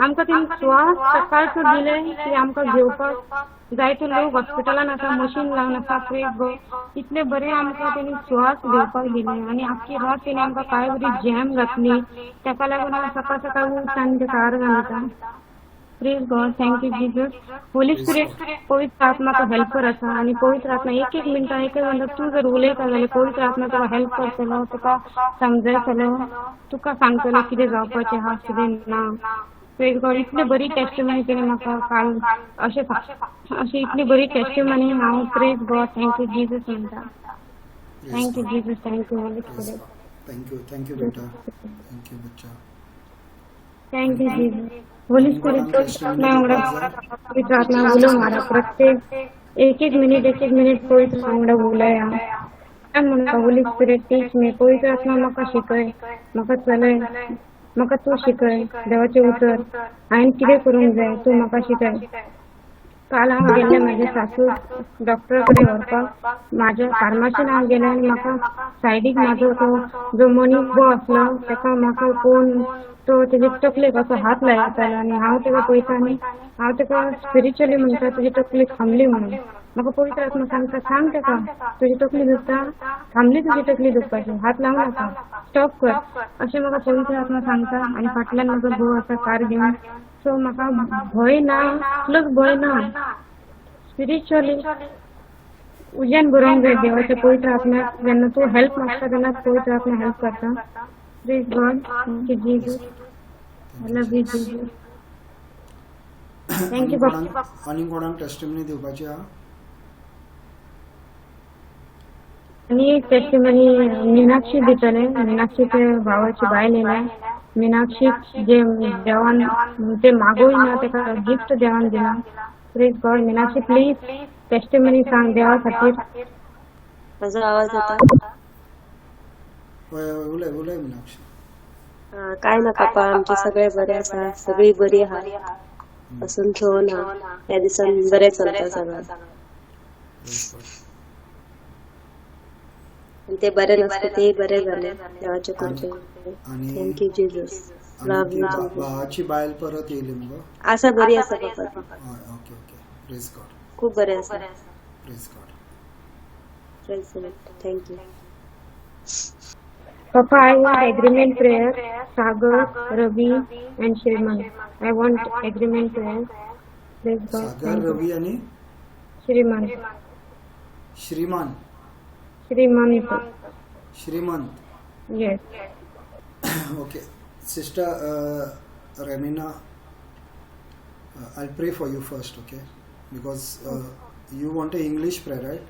S2: आमकां तेणी श्वास सकाळचो दिले की आमकां घेवपाक. जायते लोक हॉस्पिटलान आसा, मशीन लावन आसा. प्रेज गॉड, इतले बरे आमकां तेणी श्वास घेवपाक दिले आनी आख्खी रात तेणी आमकां काय बरी जॅम घातली. ताका लागून हांव सकाळ सकाळ उठता आनी तेका आर्गां दिता. Praise God, thank you Jesus. Holy Spirit, पवित्र आत्मा तो हेल्पर आसा आनी पवित्र आत्मा एक एक मिनटां एक एक मिनटां तूं जर उलयता जाल्यार पवित्र आत्मा तुका हेल्प करतलो, तुका समजयतलो, तुका सांगतलो कितें जावपाचें आहा कितें ना. प्रेज गॉड, इतली बरी टेस्टिमनी तेणी म्हाका काल अशें अशी इतली बरी टेस्टिमनी. हांव praise God, thank you Jesus म्हणटा. Thank you Jesus, thank you Holy Spirit.
S1: Thank you, thank you बेटा, thank you बच्चा.
S2: Thank you Jesus. Holy Spirit, पवित्र आत्मा वांगडा, पवित्र आत्मा उलो मारा. प्रत्येक एक एक मिनिट, एक एक मिनिट पवित्र वांगडा उलया. काय म्हणटा, Holy Spirit, teach me. पवित्र आत्मा म्हाका शिकय, म्हाका चलय, म्हाका तूं शिकय देवाचें उतर. हांवें कितें करूंक जाय तूं म्हाका शिकय. काल हांव गेल्लें म्हाज्या सासू डॉक्टरा कडेन व्हरपाक. म्हाज्या फार्मासीन हांव गेलें आनी म्हाका सायडीक म्हाजो तो जो मनीस उबो आसलो ताका म्हाका पळोवन तो तेजे तकलेक असो हात लायतालो आनी हांव ताका पळयता आनी हांव ताका स्पिरिच्युअली म्हणटा, तुजी तकली थांबली म्हणून. म्हाका पवित्र आत्मा सांगता, सांग ताका, तुजी तकली दुखता, थांबली तुजी तकली दुखपाची, हात लावं नाका, स्टॉप कर, अशें म्हाका पवित्र आत्मा सांगता. आनी फाटल्यान म्हाजो घोव आसा कार घेवन. सो म्हाका भंय ना, कसलोच भंय ना. स्पिरिच्युअली उज्यान भरोंक जाय देवाच्या पवित्र आत्म्याक. जेन्ना तूं हेल्प मागता तेन्नाच पवित्र आत्मा हेल्प करता. Praise God, thank you Jesus, I love you Jesus, thank you.
S1: कोणाक आनी कोणाक टेस्टिमनी दिवपाची आहा?
S2: आनी एक टेस्टिमनी मिनाक्षी दितले. मिनाक्षीचे भावाची बायल येयल्या. मिनाक्षीक जे देवान ते मागूय ना ताका गिफ्ट देवान दिला. Praise God. Meenakshi, please testimony सांग देवा खातीर.
S4: म्हजो आवाज येता?
S1: हय हय, उलय उलय मिनाक्षी.
S4: काय ना पापा, आमचे सगळे बरे आसा, सगळी बरी आहा, असून ठेवून हा. ह्या दिसान बरें चलता सगळं.
S1: Praise God.
S4: आणि ते बरे नासता तेय बरे जाले देवाच्या कृपेन.
S1: आनी
S4: thank you Jesus.
S1: आनी
S4: लव
S1: ती
S4: you Jesus.
S1: भावाची बायल परत येयली मुगो?
S4: आसा, बरी आसा पापा ती.
S1: हय, ओके ओके, प्रेज गॉड.
S4: खूब बरें आसा.
S1: Praise God.
S4: Thank you.
S2: Papa, I want agreement prayer. Sagar, Ravi, and Shriman. I want agreement prayer. Praise God.
S1: Sagar,
S2: Thank you.
S1: Ravi आनी
S2: Shriman.
S1: श्रीमान.
S2: Shrimant.
S1: Shrimant.
S2: Yes.
S1: Okay, Sister Remina, I'll pray for you first, okay? Because you want a English prayer, right?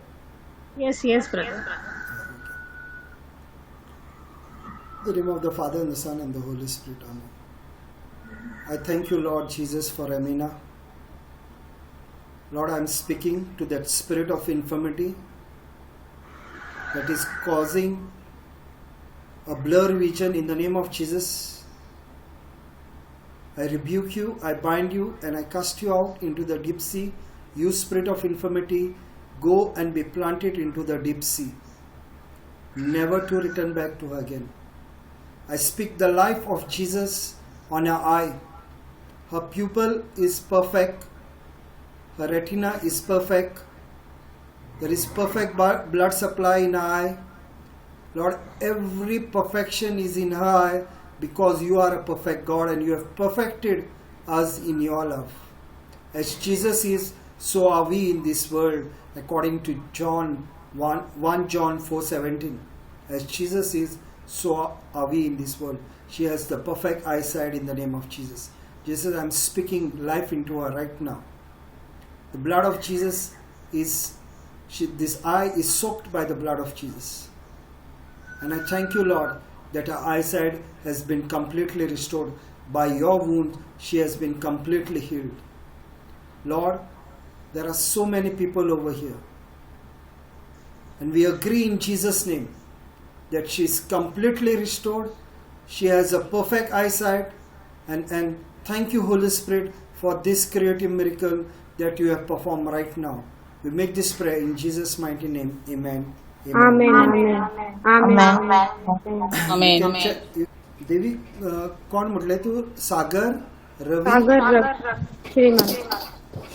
S5: Yes, brother.
S1: Yeah, okay. In the name of the Father and the Son and the Holy Spirit. Amen. I thank you, Lord Jesus, for Remina. Lord, I am speaking to that spirit of infirmity that is causing a blur vision in the name of Jesus. I rebuke you, I bind you, and I cast you out into the deep sea. You spirit of infirmity, go and be planted into the deep sea, never to return back to her again. I speak the life of Jesus on her eye. Her pupil is perfect, her retina is perfect, there is perfect blood supply in her eye. Lord, every perfection is in her eye because you are a perfect God and you have perfected us in your love. As Jesus is, so are we in this world, according to John 1 John 4:17. As Jesus is, so are we in this world. She has the perfect eyesight in the name of Jesus. Jesus, I'm speaking life into her right now. The blood of Jesus is, this eye is soaked by the blood of Jesus. And I thank you, Lord, that her eyesight has been completely restored. By your wound, she has been completely healed. Lord, there are so many people over here. And we agree in Jesus' name that she is completely restored. She has a perfect eyesight, and thank you, Holy Spirit, for this creative miracle that you have performed right now. We make this prayer in Jesus' mighty name. Amen.
S2: Amen. Amen. Amen.
S6: Amen.
S1: Devi, कोण म्हटलें तूं? सागर, रवी,
S2: सागर, श्रीमान.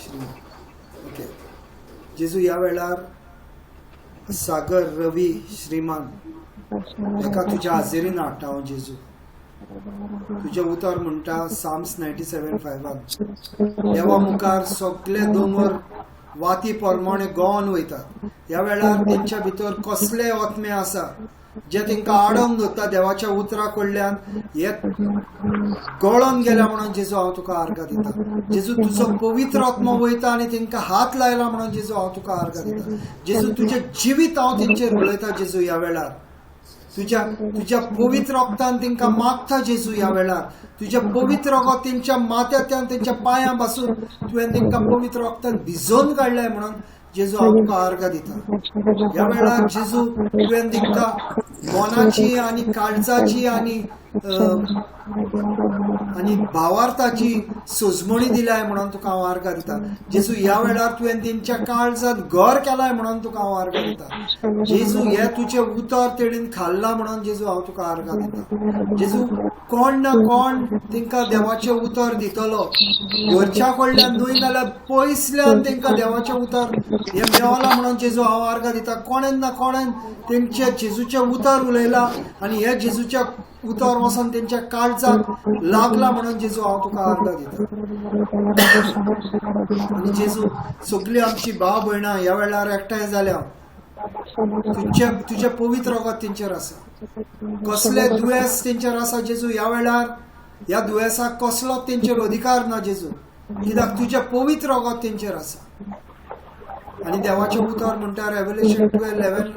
S1: श्रीमान. Okay. जेजू, ह्या वेळार सागर, रवी, श्रीमान एका तुज्या हाजेरीन हाडटा हांव. जेजू, तुजें उतर म्हणटा साम्स 97:5, देवा मुखार सगळे दोंगर वाती प्रमाणे गळोन वयतात. ह्या वेळार तेंच्या भितर कसले आत्मे आसा जे तेंकां आडोवन दवरता देवाच्या उतरा कडल्यान, हे गळोन गेल्या म्हणून जेजू हांव तुका आर्गां दिता. जेजू, तुजो पवित्र आत्मो वयता आनी तेंकां हात लायला म्हणून जेजू हांव तुका आर्गां दिता. जेजू, तुजें जिवीत हांव तेंचेर उलयता. जेजू, ह्या वेळार तुज्या पवित्र रक्तान तेंकां मागता. जेजू, ह्या वेळार तुज्या पवित्र रगत तेंच्या माथ्यांतल्यान तेंच्या पांयां पासून तुवें तेंकां पवित्र रक्तान भिजोवन काडलाय म्हणून जेजू हांव तुका आर्गां दिता. ह्या वेळार जेजू, तुवें तेंकां मनाची आनी काळजाची आनी भावार्थाची सोजमणी दिलाय म्हणून तुका हांव आर्गां दिता. जेजू, ह्या वेळार तुवें तेंच्या काळजांत घर केलाय म्हणून तुका हांव आर्गां दिता. जेजू, हे तुजें उतर तेणीन खाल्लां म्हणून जेजू हांव तुका आर्गां दिता. जेजू, कोण ना कोण तेंकां देवाचें उतर दितलो, घरच्या कडल्यान न्हय नाल्यार पयसल्यान तेंकां देवाचें उतर हें मेवलां म्हणून जेजू हांव आर्गां दिता. कोणेन ना कोणेन तेंचे जेजूचें उतर उलयलां आनी हे जेजूच्या उतर वचोन तेंच्या काळजाक लागला म्हणून जेजू हांव तुका आर्गां दिता. आनी जेजू, सगळीं आमची भाव भयणां ह्या वेळार एकठांय जाल्या, तुजें पवित्र रगत तेंचेर आसा. कसले दुयेंस तेंचेर आसा जेजू, ह्या वेळार ह्या दुयेंसाक कसलोच तेंचेर अधिकार ना जेजू, कित्याक तुजें पवित्र रगत तेंचेर आसा. आनी देवाचें उतर म्हणटा Revelation 12:11,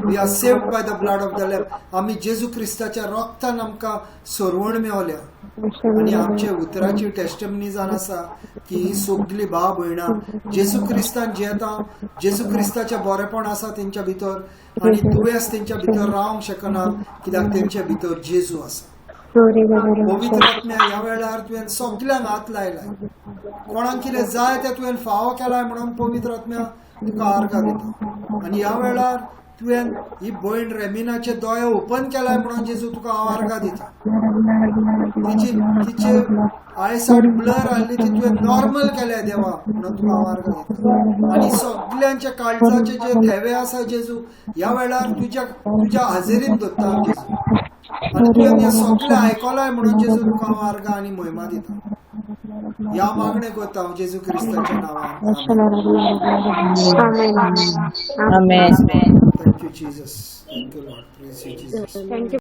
S1: we are saved by the blood of the lamb. आमी जेजू क्रिस्ताच्या रक्तान आमकां सरवण मेवल्या. आनी आमचे उतराची टेस्टमनी जावन आसा की ही सगळी भाव भयणां जेजू क्रिस्तान जियेता, जेजू क्रिस्ताचें बरेपण आसा तेंच्या भितर आनी दुयेंस तेंच्या भितर रावंक शकना, कित्याक तेंच्या भितर जेजू आसा. पवित्र आत्म्या, ह्या वेळार तुवें सगल्यांक हात लायलाय, कोणाक कितें जाय तें तुवें फावो केलाय म्हणून पवित्र आत्म्या तुका आर्गां दिता. आनी ह्या वेळार तुवें ही भयण रेमिनाचे दोळे ओपन केलाय म्हणून जेजू तुका हांव आर्गां दिता. तिचे आयसायट ब्लर आहली ती तुवें नॉर्मल केल्या देवा म्हणून तुका हांव आर्गां दिता. आनी सगल्यांच्या काळजाचे जे थेवे आसा जेजू, ह्या वेळार तुज्या हाजेरीन दवरता हांव जेजू. आनी तुवें हें सगळें आयकलाय म्हणून जेजू तुका हांव आर्गां आनी म्हयमा दिता. ह्या मागणें करता हांव जेजू क्रिस्ताच्या नांवान.
S2: आमेन.
S1: Thank you Jesus. Thank you Lord. Praise you Jesus.
S2: Thank you.